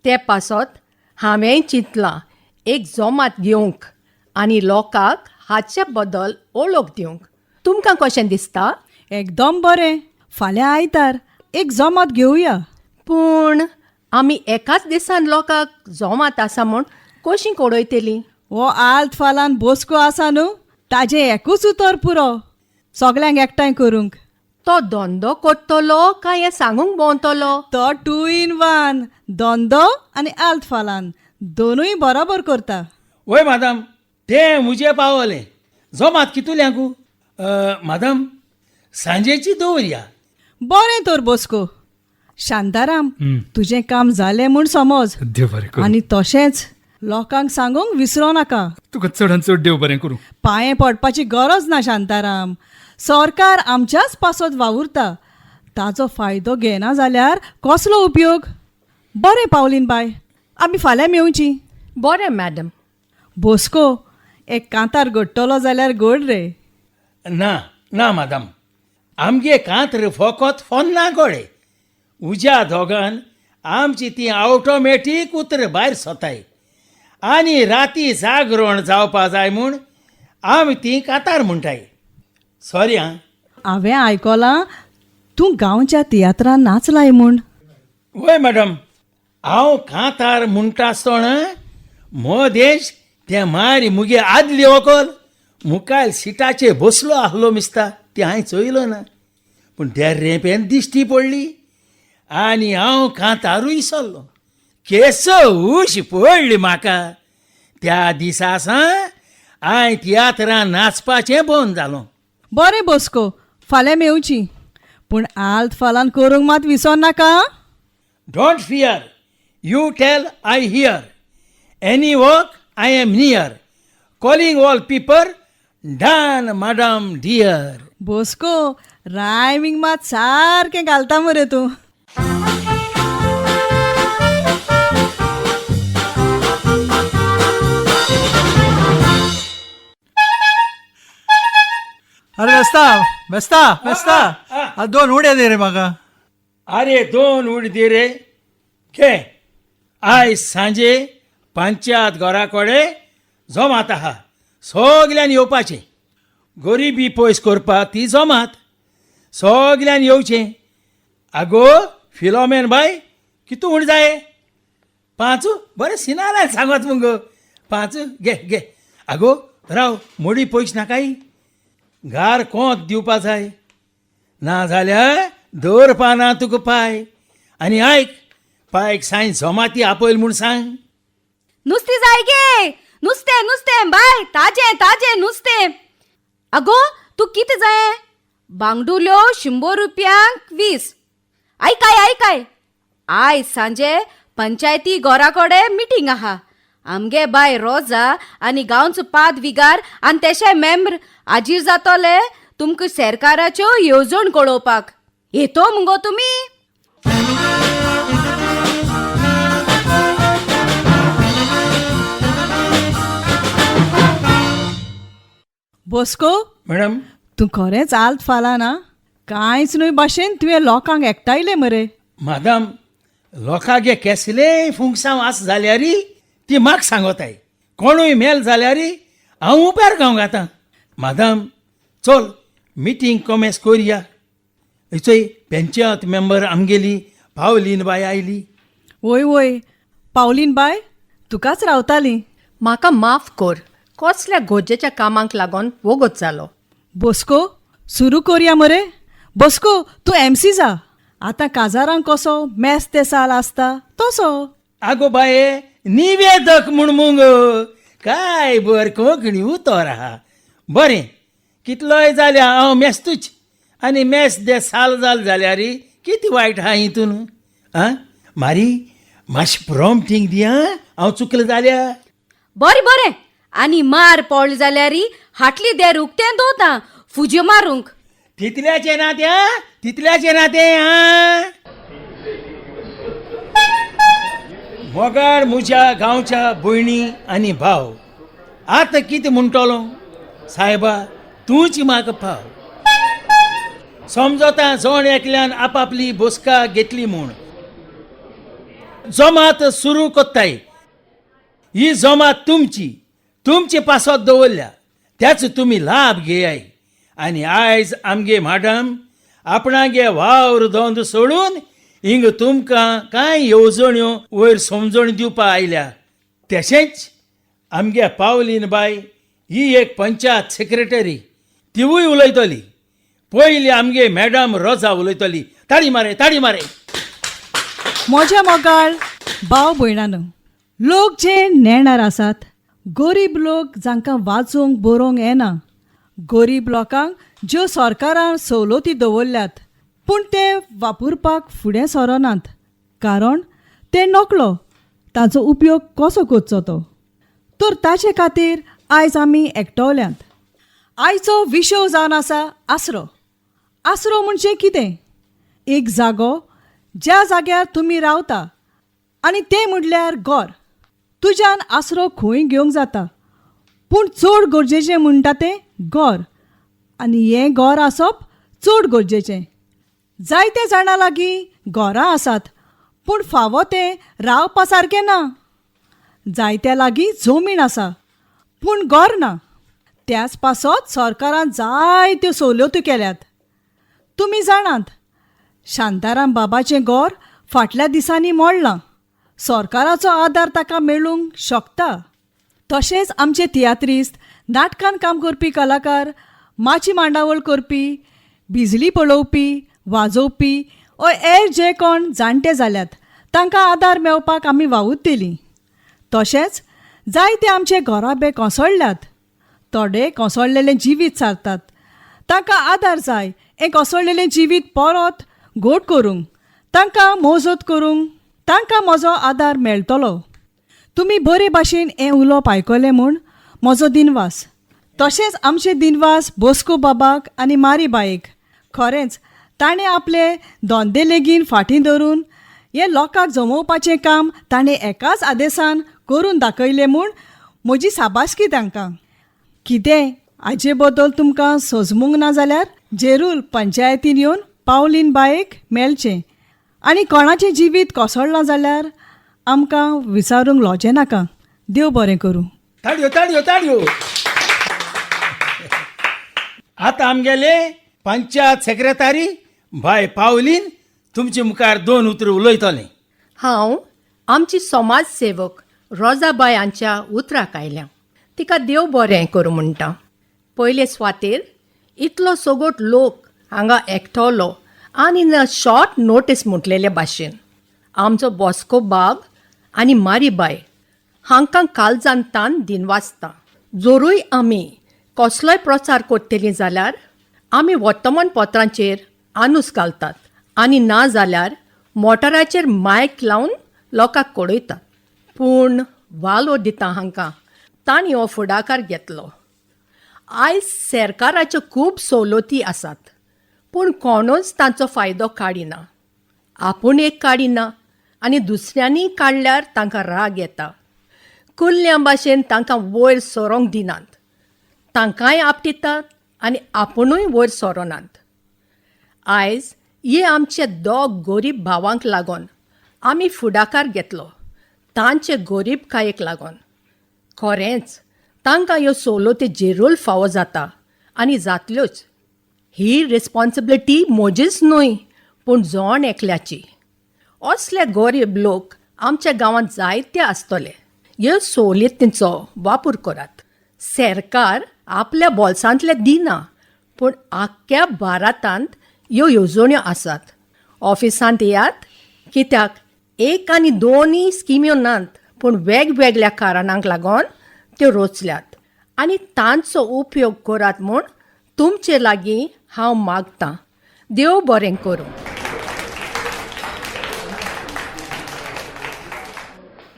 ते पासत हांवेंय चिंतलां एक जोमात घेवंक आनी लोकांक हाचे बद्दल ओळख दिवंक. तुमकां कशें दिसता? एकदम बरें. फाल्यां आयतार एक जमात घेवया. पूण आमी एकाच दिसान लोकांक जोमात आसा म्हूण कशीं कळयतलीं? हो आल्त फालान बोस्को आसा न्हू, ताजें एकूच उतर पुरो सगल्यांक एकठांय करूंक. तो धंदो करतलो काय हें सांगूंक भोंवतलो? तो टू इन वन, धंदो आनी आल्त फालान दोनूय बरोबर करता. वय मादाम, तें मुजे पावलें. जोमात कितुल्यांकू मादाम, सांजेची दवरया. बरें तर बोस्को. शांताराम, तुजें काम जालें म्हूण समज. देव बरें करूं. आनी तशेंच लोकांक सांगूंक विसरो नाका. तुका चडान चड देव बरें करूं. पांये पडपाची गरज ना शांताराम. सरकार आमच्याच पासत वावुरता, ताचो फायदो घेना जाल्यार कसलो उपयोग? बरें पावलीन बाय, आमी फाल्यां मेवची. बरें मॅडम. बोस्को, एक कांतार घडटलो जाल्यार गोड रे. ना ना मादाम, आमगे कांत्र फोकोत फोन्ना गोडे. उज्या दोगान आमची ती ऑटोमॅटीक उतर भायर सोताय आनी राती जागरण जावपा जाय म्हूण आमी ती कातार म्हणटाय. सॉरी आं. हांवें आयकलां तूं गांवच्या तियात्रान नाचलाय म्हूण. वय मॅडम, हांव कांतार म्हणटा आसतना मदेश तें मारी मुगे आदली व्हंकल मुखायल सिटाचेर बसलो आहलो मिसता ती हांवें चोयलो ना, पूण त्या रेंपेन दिश्टी पडली आनी हांव कांतारूय सरलो. केसो उश पडली म्हाका. त्या दिसा सावन हांवें तियात्रान नाचपाचें बंद जालो. बरें बोस्को, फाल्यां मेवची. पूण आल्त फालान करूंक मात विसर नाका आं. Don't fear, you tell I hear. Any work I am near. Calling all people, done madam dear. Bosco, rhyming मात सारकें घालता मरे तूं. अरे बेस्ता बेस्ता बेस्ता, आ, दोन उड्या दे रे म्हाका. अरे दोन उड दी रे. घे. आयज सांजे पंचायत घरा कडेन जमात आहा, सगल्यान येवपाचें. गरिबी पयस करपाक ती जमात, सगल्यान येवचें. आगो फिलोमेन बाय, कितू म्हूण जाय? पांच? बरें सिनारान सांगत मुगो. पांच घे घे. आगो राव, मोडी पयस नाकाय. घार कोंत दिवपा जाय, ना जाल्यार दवरपा ना तुका पाय. आनी आयक, पायक सांय जमाती आपयल म्हूण सांग. नुस्तें जाय गे? नुस्तें नुस्तें बाय, ताजें ताजें नुस्तें. आगो तूं कितें जाय? बांगडुल्यो 100 रुपयांक 20. आयकाय आयकाय, आयज सांजे पंचायती गोराकोडे मिटींग आहा. आमगे बाय रोजा आनी गांवचो पाद विगार आनी तेशे मेंबर आजीर जातोले तुमकां सरकाराच्यो येवजण कळोवपाक. येतो मुगो तुमी? बोस्को मॅडम, तूं खरेंच आल्त फाला ना, कांयच न्हय भाशेन तुवें लोकांक एकठांयले मरे. मादाम, लोकांगे केसलेय फुंगसांव आस जाल्यारी ती म्हाका सांगोताय. कोणूय मेल जाल्यारी हांव उपेर गावंक आतां. मादाम, चल मिटींग कोमेस कोरया. चोय, पंचायत मेंबर आमगेली पावलीन बाय आयली. वय वय, पावलीन बाय, तुकाच रावताली. म्हाका माफ कर, कसल्या गरजेच्या कामाक लागून वोगोत जालो. बोस्को, सुरू कोरया मरे. बोस्को, तूं एमसी जा. आतां काजारांक कसो मेस ते साल आसता तसो. आगो बाये, निवेदक म्हूण मुगो, काय बर कोंकणी उतर आहा. बरें, कितलोय जाल्यार हांव मेस्तूच, आनी मेस दे साल जाल जाल्यार कितें वायट आहा हितून? आं मारी, मातशें प्रॉम्पटींग दी आं, हांव चुकलें जाल्यार. बरें बरें, आनी मार पडली जाल्यार हाटली देर उक्तें दवरता फुज्यो मारूंक. तितल्याचें ना तें आं, तितल्याचें ना तें आं. मोगाळ म्हज्या गांवच्या भयणी आनी भाव, आतां कितें म्हणटलो सायबा, तूंच म्हाका पाव. समजता जण एकल्यान आपापली बसका घेतली म्हूण जमात सुरू कोत्ताय. ही जमात तुमची, तुमचे पासत दवरल्या, त्याच तुमी लाभ घेयाय. आनी आयज आमगे म्हाडम आपणागे वावर धंदो सोडून हिंग तुमकां कांय येवजण्यो वयर समजण दिवपा आयल्या. तशेंच आमगे पावलीन बाय ही एक पंचायत सेक्रेटरी, तिवूय उलयतली. पयली आमगे मॅडम रोजा उलयतली. ताळी मारे, ताळी मारे. म्हज्या मोगाळ भाव भयणानो, लोक जे नेणार आसात, गरीब लोक जांकां वाचूंक बरोवंक येना, गरीब लोकांक ज्यो सरकारान सवलती दवरल्यात पूण ते वापरपाक फुडें सरनात, कारण ते नकळो ताचो उपयोग कसो करचो तो. तर ताचे खातीर आयज आमी एकटवल्यात. आयचो विशय जावन आसा आसरो. आसरो म्हणजे कितें? एक जागो ज्या जाग्यार तुमी रावता आनी तें म्हणल्यार घर. तुज्यान आसरो खंय घेवंक जाता, पूण चड गरजेचें म्हणटा तें घर, आनी हें घर आसप चड गरजेचें. जायते जाणां लागीं घरां आसात पूण फावो तें रावपा सारकें ना. जायत्या लागीं जमीन आसा पूण घर ना. त्याच पासत सरकारान जायत्यो सवलत्यो केल्यात. तुमी जाणात, शांताराम बाबाचें घर फाटल्या दिसांनी मोडलां. सरकाराचो आदार ताका मेळूंक शकता. तशेंच आमचे तियात्रिस्त, नाटकान काम करपी कलाकार, माची मांडावळ करपी, बिजली पळोवपी, वाजोवपी ओ हेर जे कोण जाणटे जाल्यात तांकां आदार मेळपाक आमी वावुरतलीं. तशेंच जायते आमचे घराबे कोसळ्ळ्यात, थोडे कोसळ्ळेलें जिवीत सारतात, तांकां आदार जाय. हें कोसळ्ळेलें जिवीत परत घट करूंक, तांकां मोजत करूंक तांकां म्हजो आदार मेळटलो. तुमी बरे भाशेन हें उलोवप आयकलें म्हूण म्हजो दिनवास. तशेंच आमचे दिनवास बोस्को बाबाक आनी मारी बाईक. खरेंच ताणें आपले धंदे लेगीन फाटीं धरून हें लोकांक जमोवपाचें काम ताणें एकाच आदेसान करून दाखयलें म्हूण म्हजी साबासकी तांकां. कितें हाजे बद्दल तुमकां सजमूंक ना जाल्यार जेरूल पंचायतीन येवन पावलीन बायेक मेळचें, आनी कोणाचें जिवीत कोसळ्ळां जाल्यार आमकां विचारूंक लजें नाका. देव बरें करूं. ताळयो, ताळयो, ताळयो. आतां आमगेले पंचायत सेक्रेतारी बाय पावलीन तुमचे मुखार दोन उतरां उलयतलें. हांव आमची समाज सेवक रोजाबाय हांच्या उतराक आयल्या. तिका देव बरें करूं म्हणटा. पयले सुवातेर इतलो सगोट लोक हांगा एकठवलो आनी इन शॉर्ट नोटीस म्हटलेले भाशेन आमचो बॉस्को बाब आनी मारीबाय हांकां कालजान तान दिनवासता. जोरूय आमी कसलोय प्रचार करतलीं जाल्यार आमी वर्तमानपत्रांचेर आनूस घालतात आनी ना जाल्यार मोटराचेर मायक लावन लोकांक कळयतात. पूण वालो दिता हांकां, तांणी हो फुडाकार घेतलो. आयज सरकाराच्यो खूब सवलती आसात, पूण कोणूच तांचो फायदो काडिना. आपूण एक काडिना आनी दुसऱ्यांनी काडल्यार तांकां राग येता. कुल्ल्यां भाशेन तांकां वयर सरोंक दिनात, तांकांय आपटितात आनी आपुणूय वयर सरोनात. आयज हे आमचे दोग गोरीब भावांक लागून आमी फुडाकार घेतलो, तांचे गोरीबकायेक लागून. खरेंच तांकां ह्यो सवलती जेरूल फावो जाता आनी जातल्योच. ही रिस्पॉन्सिबिलिटी म्हजीच न्हय, पूण जण एकल्याची. असले गोरीब लोक आमच्या गांवांत जायते आसतले. ह्यो सवलतींचो वापर करात. सरकार आपल्या बोल्सांतले दिना, पूण आख्ख्या भारतांत ह्यो येवजण्यो आसात. ऑफिसांत येयात, कित्याक एक आनी दोनूय स्किम्यो नात, पूण वेगवेगळ्या कारणांक लागून त्यो रचल्यात आनी तांचो उपयोग करात म्हूण तुमचे लागीं हांव मागतां. देव बरें करूं.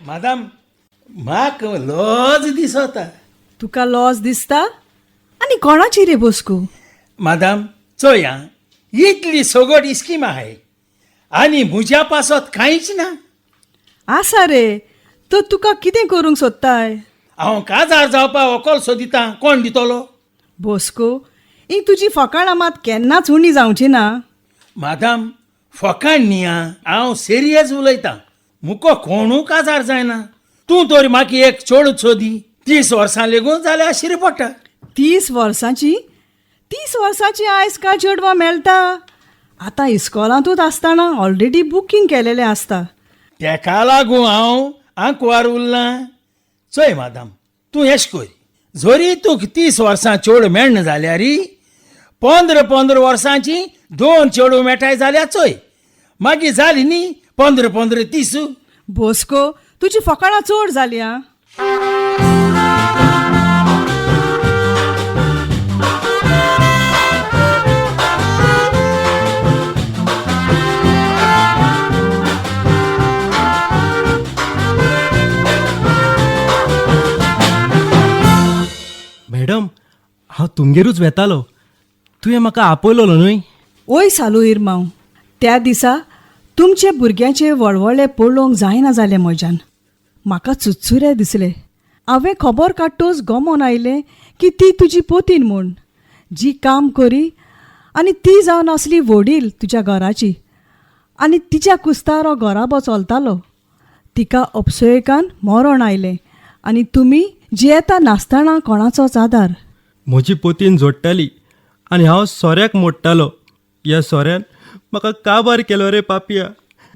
मादाम, म्हाक लज दिसता. तुका लॉस दिसता आनी कोणाची रे बोस्कू? मादाम चोय आं, इतली सगट स्कीम आहाय आनी म्हज्या पासत कांयच ना. आसा रे, तर तुका कितें करूंक सोदताय? हांव काजार जावपा व्हंकल सोदितां, कोण दितलो? बोस्को, ही तुजी फकाणां मात केन्नाच उणी जावची ना. मादाम, फकाण न्ही आं, हांव सिरियस उलयतां. मुको कोणू काजार जायना. तूं तर म्हाका एक चेडूं सोदी, 30 वर्सां लेगून जाल्यार शिरी पडटा. 30 वर्सांची? 30 वर्सांची आयज काय चेडवां मेळटा? आतां इस्कॉलांतूच आसतना ऑलरेडी बुकींग केलेलें आसता. तेका लागून हांव आंकवार उरलां. चोय मादाम, तूं एश कोर, जरी तुका 30 वर्सां चेडूं मेळना जाल्यार 15-15 वर्सांची 2 चेडूं मेळटाय जाल्यार चोय, मागीर जाली न्ही 15 15 30. बोस्को, तुजी फकाणां चड जाली आं. मॅडम, हांव तुमगेरूच वेतालो, तुवें म्हाका आपयलोलो न्हय? ओय सालू इरमांव, त्या दिसा तुमचे भुरग्यांचे वळवळे पळोवंक जायना जालें म्हज्यान. म्हाका चुचुरे दिसले. हांवें खबर काडटूच गमोन आयलें की ती तुजी पोतीन म्हूण, जी काम करी आनी ती जावन आसली व्हडील तुज्या घराची, आनी तिच्या कुस्तार हो घराबो चलतालो. तिका अपसयकान मरण आयलें आनी तुमी जियेता नासतना कोणाचोच आदार. म्हजी पोतीन जोडटाली आनी हांव सोऱ्याक मोडटालो. ह्या सोऱ्यान म्हाका काबार केलो रे पापया.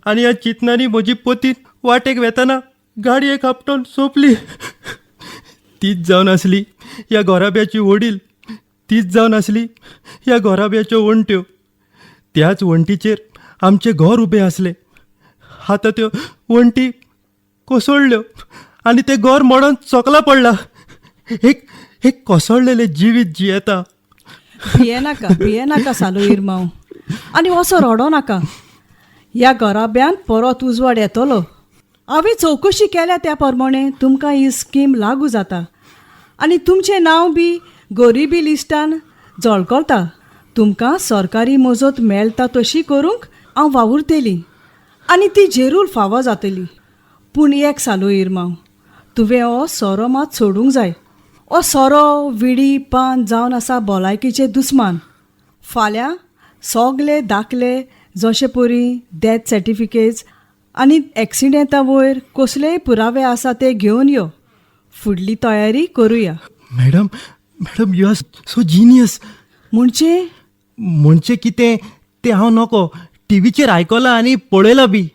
आनी ह्या चिंतनांनी म्हजी पोतीन वाटेक वेताना गाडयेक आपटोवन सोंपली. तीच जावन आसली ह्या घोराब्याची वडील, तीच जावन आसली ह्या घोराब्याच्यो वणट्यो. त्याच वणटीचेर आमचें घर उबें आसलें. आतां त्यो वणटी कोसळ्ळ्यो आनी तें घर मोडोन चोकला पडला. एक एक कोसळलेलें जिवीत जियेता. भिये नाका, भिये नाका सालू इरमांव, आनी असो रडो नाका. ह्या घराब्यांत परत उजवाड येतलो. हांवें चवकशी केल्या त्या प्रमाणे तुमकां ही स्कीम लागू जाता आनी तुमचें नांव बी गरिबी लिस्टान झळकता. तुमकां सरकारी मजत मेळटा तशी करूंक हांव वावुरतली आनी ती जेरूल फावो जातली. पूण एक सालू इरमांव, तुवें हो सोरो मात सोडूंक जाय. हो सोरो, विडी, पान जावन आसा भलायकेचे दुस्मान. फाल्यां सगले दाखले जशे परी डॅथ सर्टिफिकेट्स आनी एक्सिडेंटा वयर कसलेय पुरावे आसा ते घेवन यो. फुडली तयारी करुया. Madam, madam, you are so genius. म्हणजे? म्हणजे कितें तें हांव नको, टिवीचेर आयकलां आनी पळयलां बी.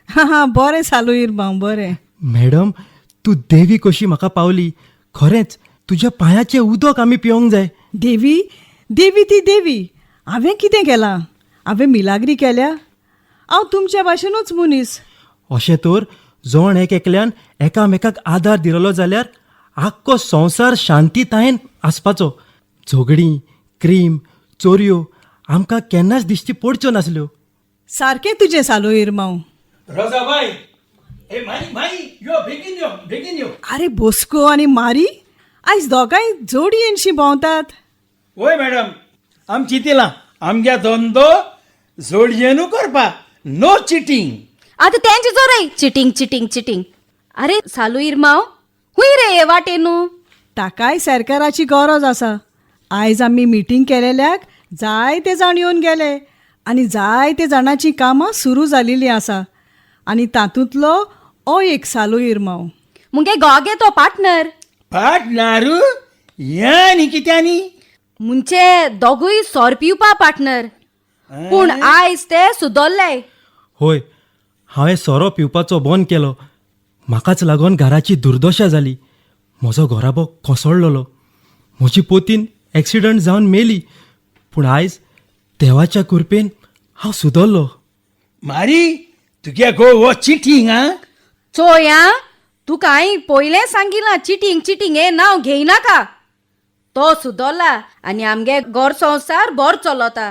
हा हा, बरें सालू इरमांव, बरें. मॅडम, तूं देवी कशी म्हाका पावली. खरेंच तुज्या पांयाचें उदक आमी पिवंक जाय. देवी देवी ती देवी. हांवें कितें केलां? हांवें मिलाग्री केल्या? हांव तुमच्या भाशेनूच मनीस. अशें तर जण एक एकल्यान एकामेकाक आदार दिलोलो जाल्यार आख्खो संवसार शांतीतायेन आसपाचो. झगडीं, क्रीम, चोरयो आमकां केन्नाच दिश्टी पडच्यो नासल्यो. सारकें तुजें सालू इरमांव. रोजाबाय, ए माई माई, यो बेगीन यो, बेगीन यो. आरे बोस्को आनी मारी आयज दोगांय जोडयेनशीं भोंवतात. वय मॅडम, आम चिंतिलां आमगे धंदो जोडयेनू करपा, नो चिटींग. आतां तेंचे जोरय चिटींग चिटींग चिटींग. आरे सालू इरमांव, हुंय रे हे वाटेनू? ताकाय सरकाराची गरज आसा. आयज आमी मिटींग केलेल्याक जायते जाण येवन गेले आनी जायते जाणांचीं कामां सुरू जालेलीं आसा आनी तातूंतलो हो एक सालू इरमांव. मुगे गोगे तो पार्टनर. पार्टनर या न्ही कित्यानी? म्हणजे दोगूय सोर पिवपा पार्टनर, पूण आयज ते सुदरले. होय, हांवें सोरो पिवपाचो बंद केलो. म्हाकाच लागून घराची दुर्दशा जाली. म्हजो घराबो कोसळ्ळलो, म्हजी पोतीन एक्सिडंट जावन मेली. पूण आयज देवाच्या कृपेन हांव सुदरलो. मारी, तुगे गो हो चिटींग आं. चोय आं, तुका हांवें पयलें सांगिलां, चिटींग चिटींग हें नांव घेयनाका. तो सुदरला आनी आमगे घर संवसार बरो चलता.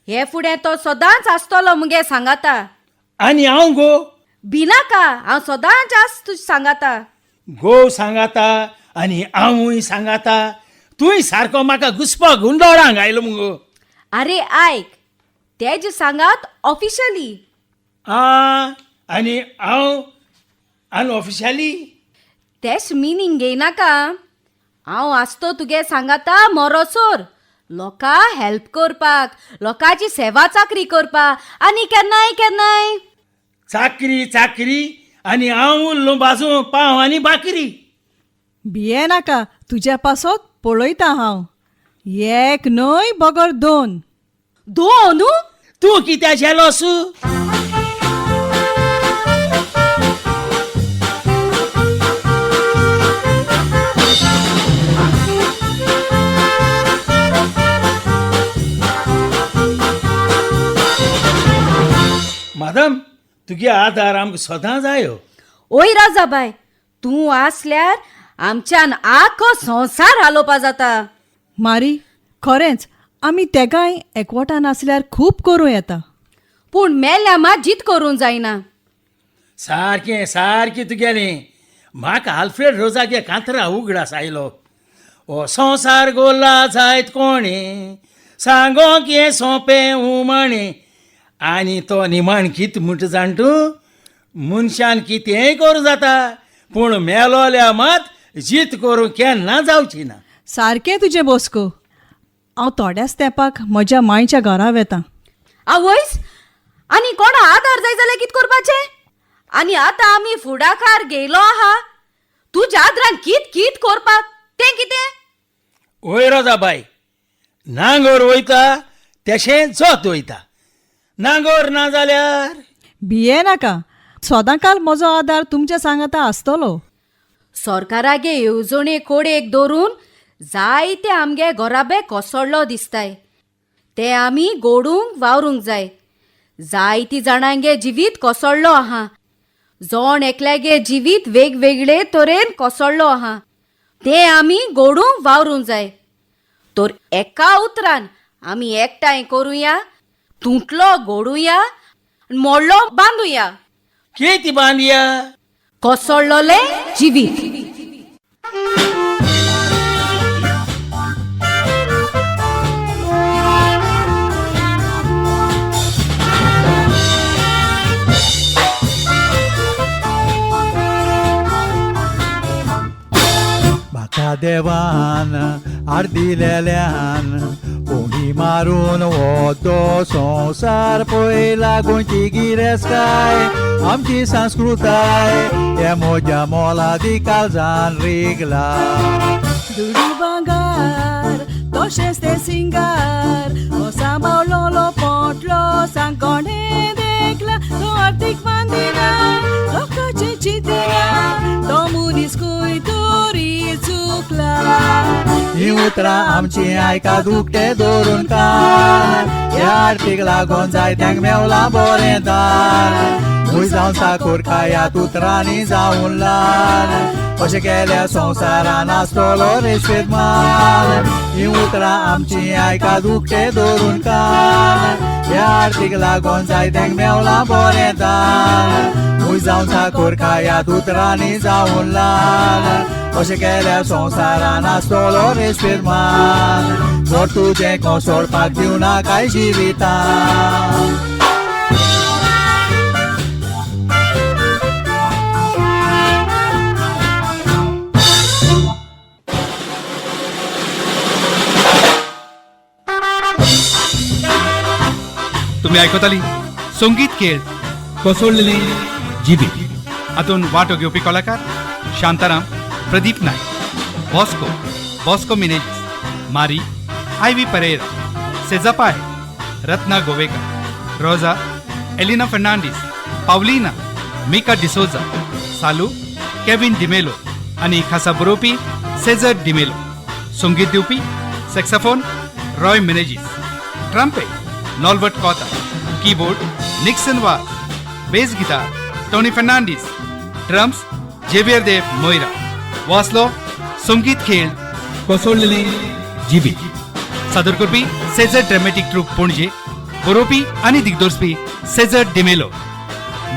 हे फुडें तो सदांच आसतलो मुगे सांगाता. आनी हांव गो? भिनाका, हांव सदांच आस तुज सांगाता. गो सांगाता आनी हांवूय सांगाता. तूंय सारको म्हाका घुसपा गुंडोळांक आयलो मुगो. आरे आयक, तेज सांगात ऑफिशियली. आं, आनी हांव अनऑफिशियली? तेश मिनींग घेयनाका. हांव आसतो तुगे सांगाता मरोसोर, लोकां हेल्प करपाक, लोकांची सेवा चाकरी करपाक आनी केन्नाय केन्नाय चाकरी चाकरी आनी हांव उरलो बाजू पाव आनी बाकरी. भिये नाका, तुज्या पासत पळयता हांव. एक न्हय बगर दोन. दोन? तूं कित्या जेलोस? मादम, तुगे आदार आमकां सदां जायो. ओय राजाबाय, तूं आसल्यार आमच्यान आख्खो संवसार हालोवपा जाता. मारी, खरेंच आमी तेगांय एकवटान आसल्यार खूब करूं येता. पूण मेल्या मात जीत करूंक जायना. सारकें सारकें तुगेलें. म्हाका आल्फ्रेड रोजागे कांतरा उगडास आयलो. हो संवसार गोला जायत कोणें सांगोंक हें सोंपें उमाणें. आनी तो निमाण कित म्हणटा जाण तूं, मनशान कितेंय करूं जाता पूण मेलोल्या मात जीत करूं केन्ना जावची ना. सारकें तुजें बोस्को. हांव थोड्याच तेंपाक म्हज्या मांयच्या घरा वेता. आवयस, आनी कोणा आदार जाय जाल्यार कित करपाचें? आनी आतां आमी फुडाकार घेयलो आहा, तुज्या आदरान कित कित करपाक तें कितें? वय रोजाबाय, नांगोर वयता तेशें जोत वयता, नांगोर ना जाल्यार? भिये नाका, सदांकाल म्हजो आदार तुमच्या सांगाता आसतलो. सरकारागे येवजणे कोडेक दवरून जायते आमगे घराबे कोसळ्ळो दिसताय, ते आमी गोडूंक वावरूंक जाय. जायती जाणांगे जिवीत कोसळ्ळो आहा, जण एकल्यागे जिवीत वेगवेगळे तरेन कोसळ्ळो आहा, ते आमी गोडूंक वावरूंक जाय. तर एका उतरान आमी एकठांय करुया, तुटलो गोडुया, मोडलो बांदुया. कितें बांदया? कोसळ्ळोलें जिवीत. म्हाका देवान आड दिलेल्यान उडी मारून हो तो संवसार पळयला. गोंयची गिरेस्तकाय आमची संस्कृताय हे म्हज्या मोलादी काळजान रिगला. दुडू भांगार तशेंच ते सिंगार, हो सांबाळलो पोटलो सांगोणे देखला. तो आर्थीक वांदिना लोकांचे चिंतिना, तो मनीस खंय तरी चुकला. ही उतरां आमची आयका दुखते दवरून कान, ह्या आर्थीक लागून जायत्यांक मेवलां बरें दान. मूय जावन साकोर खायात उतरांनी जावन ल्हान अशें केल्यार संवसारान आसतलो रेस्पेद मान हीं उतरां आमचीं आयकात उक्ते दवरून कान ह्या आरतीक लागोन जायत्यांक मेवलां बरें दान मूय जावन साकोर खायात उतरांनी जावन ल्हान अशें केल्यार संवसारान आसतलो रेस्पेद मान जर तुजें कोसळपाक दिवनाकाय जिवितान. तुम्ही आयकताली संगीत खेळ कोसळलेली जिबी. हातूंत वांटो घेवपी कलाकार Shantaram, Pradeep Naik, Bosco, Bosco Menezes, Mari, Ivy Pereira, सेजापाय, Ratna Govekar, Rosa, Elina Fernandes, Paulina, Mika D'Souza, Salu, Kevin D'Mello आनी खासा बरोवपी सेजर डिमेलो. संगीत दिवपी saxophone Roy Menezes, trumpet Nolbert Cota, keyboard Nixon Vaz, bass guitar Tony Fernandes, drums Xavier de Moira. वासलो संगीत खेळ कोसळलेली GB. सादर करपी seizure dramatic troop Panaji. बरोवपी आनी दिग्दर्शपी सेजर डिमेलो.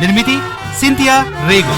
निर्मिती सिंथिया रेगो.